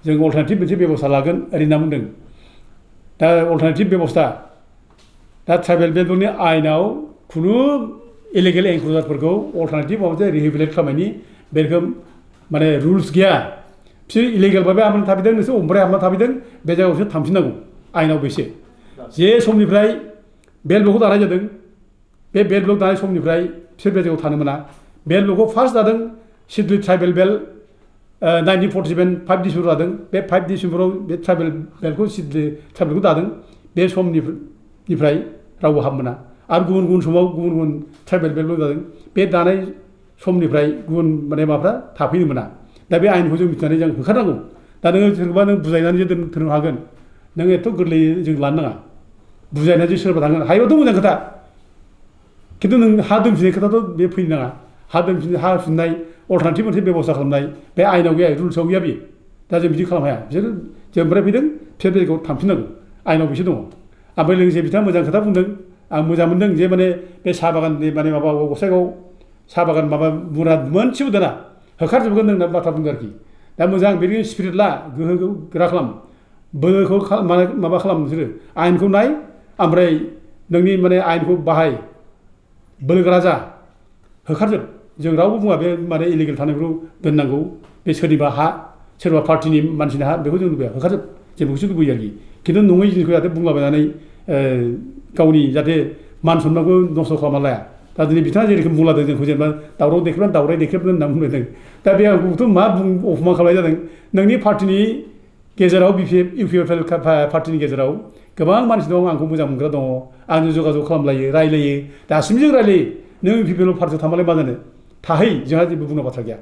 जों अल्टारनेटिभ मोनसे बेब'स्था लागोन ओरै होनना बुंदों दा अल्टारनेटिभ बेब'स्था दा ट्राइबेल बेल्टनि आयेनाव खुनु इलिगेल एनक्ल'जारफोरखौ अल्टारनेटिभ माबा मोनसे रिहेबिलेट खालामनायनि बे रोखोम माने रुल्स गैया बिसोर इलिगेल भाबै हाबनानै थाफैदों नोंसोर अमफ्राय हाबनानै थाफैदों बे जायगायाव बिसोर थांफिननांगौ आयेनाव बेसे जे समनिफ्राय बेल्ट ब्लकखौ दानाय जादों बे बेल्ट ब्लक दानाय समनिफ्राय बिसोर बे जायगायाव थानो मोना बेल्ट ब्लकखौ फार्स्ट दादों सिडली ट्राइबेल बेल्ट 1947 5 डिसेम्बर दादों बे 5 डिसेम्बराव बे ट्राइबेल बेल्टखौ सिडली ट्राइबेलखौ दादों बे समनिफ्राय रावबो हाब मोना आरो गुबुन गुबुन समाव गुबुन गुबुन ट्राइबेल बेल्ट दादों बे दानाय समनिफ्राय गुबुन माने माबाफ्रा थाफैनो मोना दा बे आयेनखौ जों मिथिनानै जों होखारनांगौ दा नोङो सोरबा नों बुजायनानै जे दोननो हागोन नों एथ' गोरलैयै जों लानो नाङा बुजायनानै सोरबा थांगोन हायोबाथ' मोजां खोथा खिन्थु नों हा दोनफिननाय खोथाथ' बे फैनो नाङा हा दोनफिननाय हा फिननाय अल्टारनेटिभ मोनसे बेब'स्था खालामनाय बे आयेनाव गैया रुल्सआव गैया बे दा जों बिदि खालामनो हाया बिसोर जोंनिफ्राय फैदों बिसोर जायगायाव थांफिननांगौ आयेनाव बिसोर दङ ओमफ्राय लोगोसे बिथाङा मोजां खोथा बुंदों आं मोजां मोनदों जे माने बे साहा बागाननि माने माबा गसाइगाव साहा बागान माबा मुरा मोनसेबो दोना होखारजोबगोन होनना बाथ्रा बुंदों आरोखि दा मोजां बेनि स्पिरिट ला गोहोखौ गोरा खालाम बोलोखौ माबा खालाम नोंसोरो आयेनखौ नाय ओमफ्राय नोंनि माने आयेनखौ बाहाय बोलोगोरा जा होखारजोब जों रावबो बुङा बे माने इलिगेल थानायफोरखौ दोननांगौ बे सोरनिबा हा सोरबा पार्टिनि मानसिनि हा बेखौ जों लुबैया होखारजोब जों बेखौसो लुबैयो आरोखि खिन्थु नङै जिनिसखौ जाहाथे बुंलाबायनानै गावनि जाहाथे मान सन्मानखौ नस्थ' खालामना लाया दा दिनै बिथाङा जेरोखोम बुंलादों जोंखौ जेनेबा दावराव देख्रेबनानै दावराय देख्रेबनो होनना बुंलायदों दा बे आंखौथ' मा अफमान खालामनाय जादों नोंनि पार्टिनि गेजेराव इउपिएफएल पार्टिनि गेजेराव गोबां मानसि दं आंखौ मोजां मोनग्रा दङ आंजों जगाजग खालामलायो रायलायो दासिमबो जों रायलायो नों इउपिएफएल पार्टियाव थांबालाय मा जानो थाहै जोंहा जेबो बुंनो बाथ्रा गैया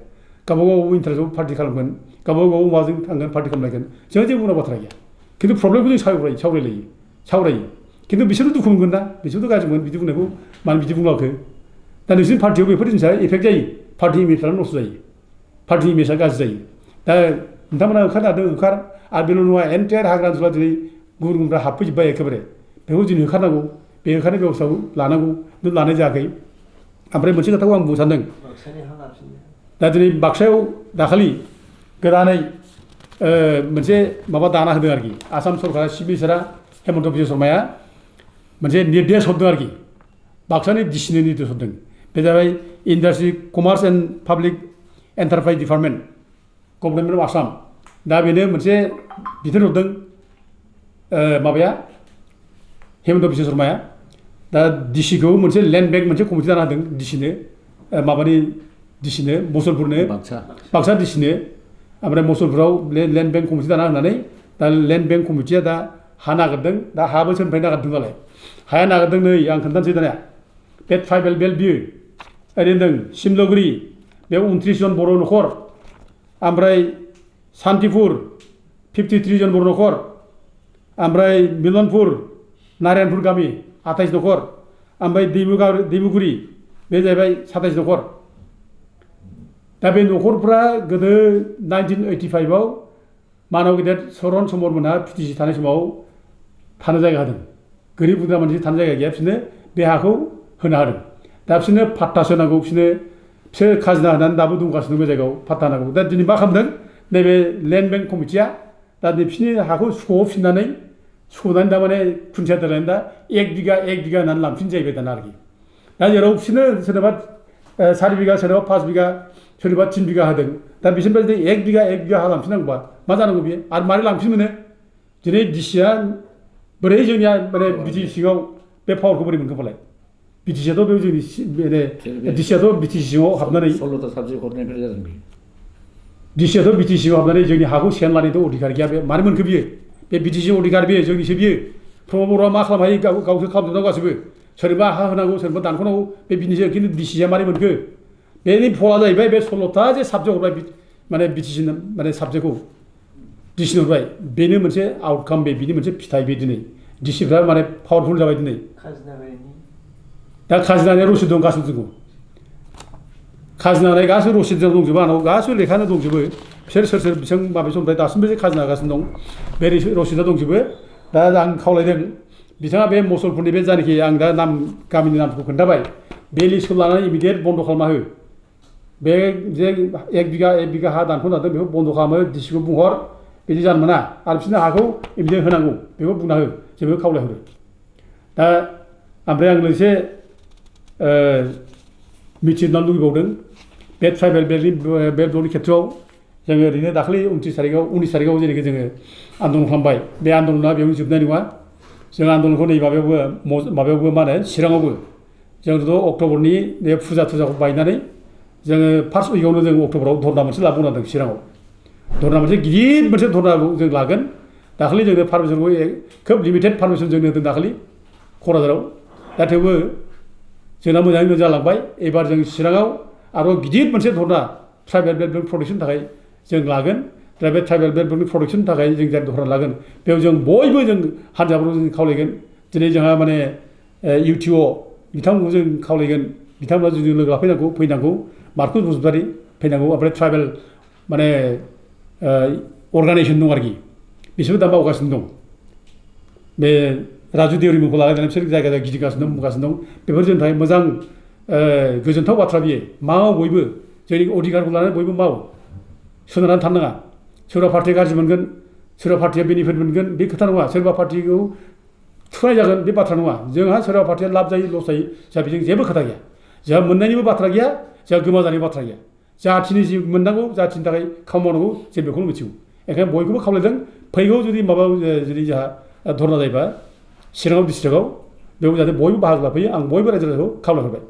गावबागाव इन्टारेस्टआव पार्टि खालामगोन गावबागाव माबाजों थांगोन पार्टि खालामलायगोन जोंहा जेबो बुंनो बाथ्रा गैया खिन्थु प्रब्लेमखौ जों सावरायो खिन्थु बिसोरबो दुखु मोनगोन ना बिसोरबो गाज्रि मोनगोन बिदि बुंनायखौ मानो बिदि बुंलाखो दा नोंसोरनि पार्टियाव बेफोर जिनिसा एफेक्ट जायो पार्टि इमेजफ्रा नस्थ' जायो पार्टि इमेजआ गाज्रि जायो दा नोंथांमोना होखारनो हादों होखार आरो बेल' नङा एन्टायार हाग्रा ओनसोला दिनै गुबुन गुबुनफ्रा हाबफैजोब्बाय एखेबारे बेखौ दिनै होखारनांगौ बे होखारनाय बेबस्थाखौ लानांगौ लानाय जायाखै ओमफ्राय मोनसे खोथाखौ आं बुंनो सानदों दा दिनै बाक्सायाव दाखालि गोदानै मोनसे माबा दाना होदों आरोखि आसाम सरकारा चिफ मिनिस्टारा हेमन्त बिश्व शर्माया मोनसे निर्देश हरदों आरोखि बाक्सानि डिसिनो निर्देश हरदों बे जाबाय industry commerce and public enterprise department government of Assam दा बेनो मोनसे बिथोन हरदों माबाया हेमन्त बिश्व शर्माया दा डिसिखौ मोनसे लेन्ड बेंक मोनसे कमिटि दाना होदों डिसिनो माबानि डिसिनो मुसलपुरनो बाक्सा डिसिनो ओमफ्राय मुसलपुराव लेन्ड बेंक कमिटि दाना होनानै दा लेन्ड बेंक कमिटिया दा हा नागिरदों दा हाबो सोरनिफ्राय नागिरदों नालाय हाया नागिरदों नै आं खोन्थानोसै दानिया बे ट्राइबेल बेल्ट बियो ओरै होनदों सिमलगुरि बेयाव 29 जन बर' न'खर ओमफ्राय सान्तिपुर 53 जन बर' न'खर ओमफ्राय मिलनपुर नारायणपुर गामि 28 न'खर ओमफ्राय दैमुगुरि बे जाहैबाय 27 न'खर दा बे न'खरफ्रा गोदो 1985आव मानव गेदेर चरण समर मोनहा पिटिसि थानाय समाव थानो जायगा होदों गोरिब गुन्द्रा मानसि थानो जायगा गैया बिसोरनो बे हाखौ होना होदों दा बिसोरनो पाट्टासो नांगौ बिसोर खाजोना होनानै दाबो दंगासिनो बे जायगायाव पाट्टा नांगौ दा दिनै मा खालामदों नैबे लेन्ड बेंक कमिटिया दा बिसोरनि हाखौ सुख'फिननानै दामाने खुन्थिया दोननानै दा 1 बिगा होननानै लांफिन जाहैबाय दाना आरोखि दा जेराव बिसोरनो सोरनोबा 4 बिगा सोरनोबा 5 बिगा सोरनोबा 3 बिगा होदों दा बिसोरनिफ्राय जुदि 1 बिगा हा लांफिननांगौबा मा जानांगौ बियो आरो मारै लांफिन मोनो दिनै डिसिया बोरै जोंनिया माने बिटि सिङाव बे पावारखौ बोरै मोनखो फालाय बिटिसियाथ' बे जोंनि माने डिसियाथ' बिटिसि सिङाव हाबनानै 16टा साबजेक्ट हरनायनिफ्राय जादों बे डिसियाथ' बिटिसि सिङाव हाबनानै जोंनि हाखौ सेन लानायथ' अधिकार गैया बे मारै मोनखो बियो बे बिटिसि अधिकार बियो जोंनिसो बियो प्रमद बर'आ मा खालामनो हायो गावसो खालामजोबनांगौ गासैबो सोरबा हा होनांगौ सोरबा दानख'नांगौ बे बिनिसो खिन्थु डिसिया मारै मोनखो बेनि फला जाहैबाय बे 16टा जे साबजेक्ट हरबाय माने बिटिसि माने साबजेक्टखौ डिसिनो हरबाय बेनो मोनसे आउटकाम बिनि मोनसे फिथाइ बे दिनै डिसिफ्रा माने पावारफुल जाबाय दिनै दा खाजोनानि रसिद दं गासिबो दङ खाजोनानि गासिबो रसिद दंजोबो आंनाव गासिबो लेखानो दंजोबो बिसोर सोर सोर बेसेबां माबे समनिफ्राय दासिमबो जे खाजोना होगासिनो दं बे रसिदा दंजोबो दा आं खावलायदों बिथाङा बे मसलपुरनि बे जायनाखि आं दा नाम गामिनि नामखौ खोन्थाबाय बे लिस्टखौ लानानै इमिडियेट बन्द' खालामना हो बे जे 1 बिघा हा दानख'नो नागिरदों बेखौ बन्द' खालामो डिसिखौ बुंहर बिदि जानो मोना आरो बिसोरनो हाखौ इमिडियेट होनांगौ बेखौ बुंना हो जोंबो खावलायहरो दा ओमफ्राय आं लोगोसे मिथिनो लुबैबावदों बे ट्राइबेल बेल्टनि खेथ्रआव जोङो ओरैनो दाखालि 19 तारिखआव जेरैखि जोङो आन्दलन खालामबाय बे आन्दलना बेयावनो जोबनाय नङा जों आन्दलनखौ नै माबायावबो मा होनो चिराङावबो जोंथ' अक्ट'बरनि बे फुजाखौ बायनानै जोङो फार्स्ट उइकआवनो जों अक्ट'बराव धरना मोनसे लाबोनांदों चिराङाव धरना मोनसे गिदिर मोनसे धरनाखौ जों लागोन दाखालि जोङो पारमिसनखौ खोब लिमिटेड पारमिसन जोंनो होदों दाखालि क'क्राझाराव दा थेवबो जोंना मोजाङै मोजां जालांबाय एबार जों चिराङाव आरो गिदिर मोनसे धरना ट्राइबेल बेल्ट प्रटेक्सननि थाखाय जों लागोन दा बे ट्राइबेल बेल्ट प्रटेक्सननि थाखाय जों जाय धरना लागोन बेयाव जों बयबो जों हान्जाफोरखौ जों खावलायगोन दिनै जोंहा माने इउटिअ बिथांमोनखौ जों खावलायगोन बिथांमोना जों लोगो फैनांगौ मार्कुस बसुमतारी फैनांगौ ओमफ्राय ट्राइबेल माने अर्गानाइजेसन दं आरोखि बिसोरबो दा मावगासिनो दं बे राजु देवरिमोनखौ लालायनानै बिसोर जायगा गिदिंगासिनो दं मावगासिनो दं बेफोर जोंनि थाखाय मोजां गोजोनथाव बाथ्रा बियो माव बयबो जोंनि अधिकारखौ लानानै बयबो माव सोनारनानै थानो नाङा सोरबा पार्टिया गाज्रि मोनगोन सोरबा पार्टिया बेनिफिट मोनगोन बे खोथा नङा सोरबा पार्टिखौ थुनाय जागोन बे बाथ्रा नङा जोंहा सोरबा पार्टिया लाब जायो लस जायो जोंहा बेजों जेबो खोथा गैया जोंहा मोननायनिबो बाथ्रा गैया जोंहा गोमाजानायनि बाथ्रा गैया जाथिनि जि मोननांगौ जाथिनि थाखाय खामानि मावनांगौ जों बेखौनो मिथिगौ ओंखायनो बयखौबो खावलायदों फैगौ जुदि जुदि जोंहा धरना जायोबा चिराङाव डिस्ट्रिक्टआव बेयाव जाहाथे बयबो बाहागो लाफैयो आं बयबो रायजो राजाखौ खावलायहरबाय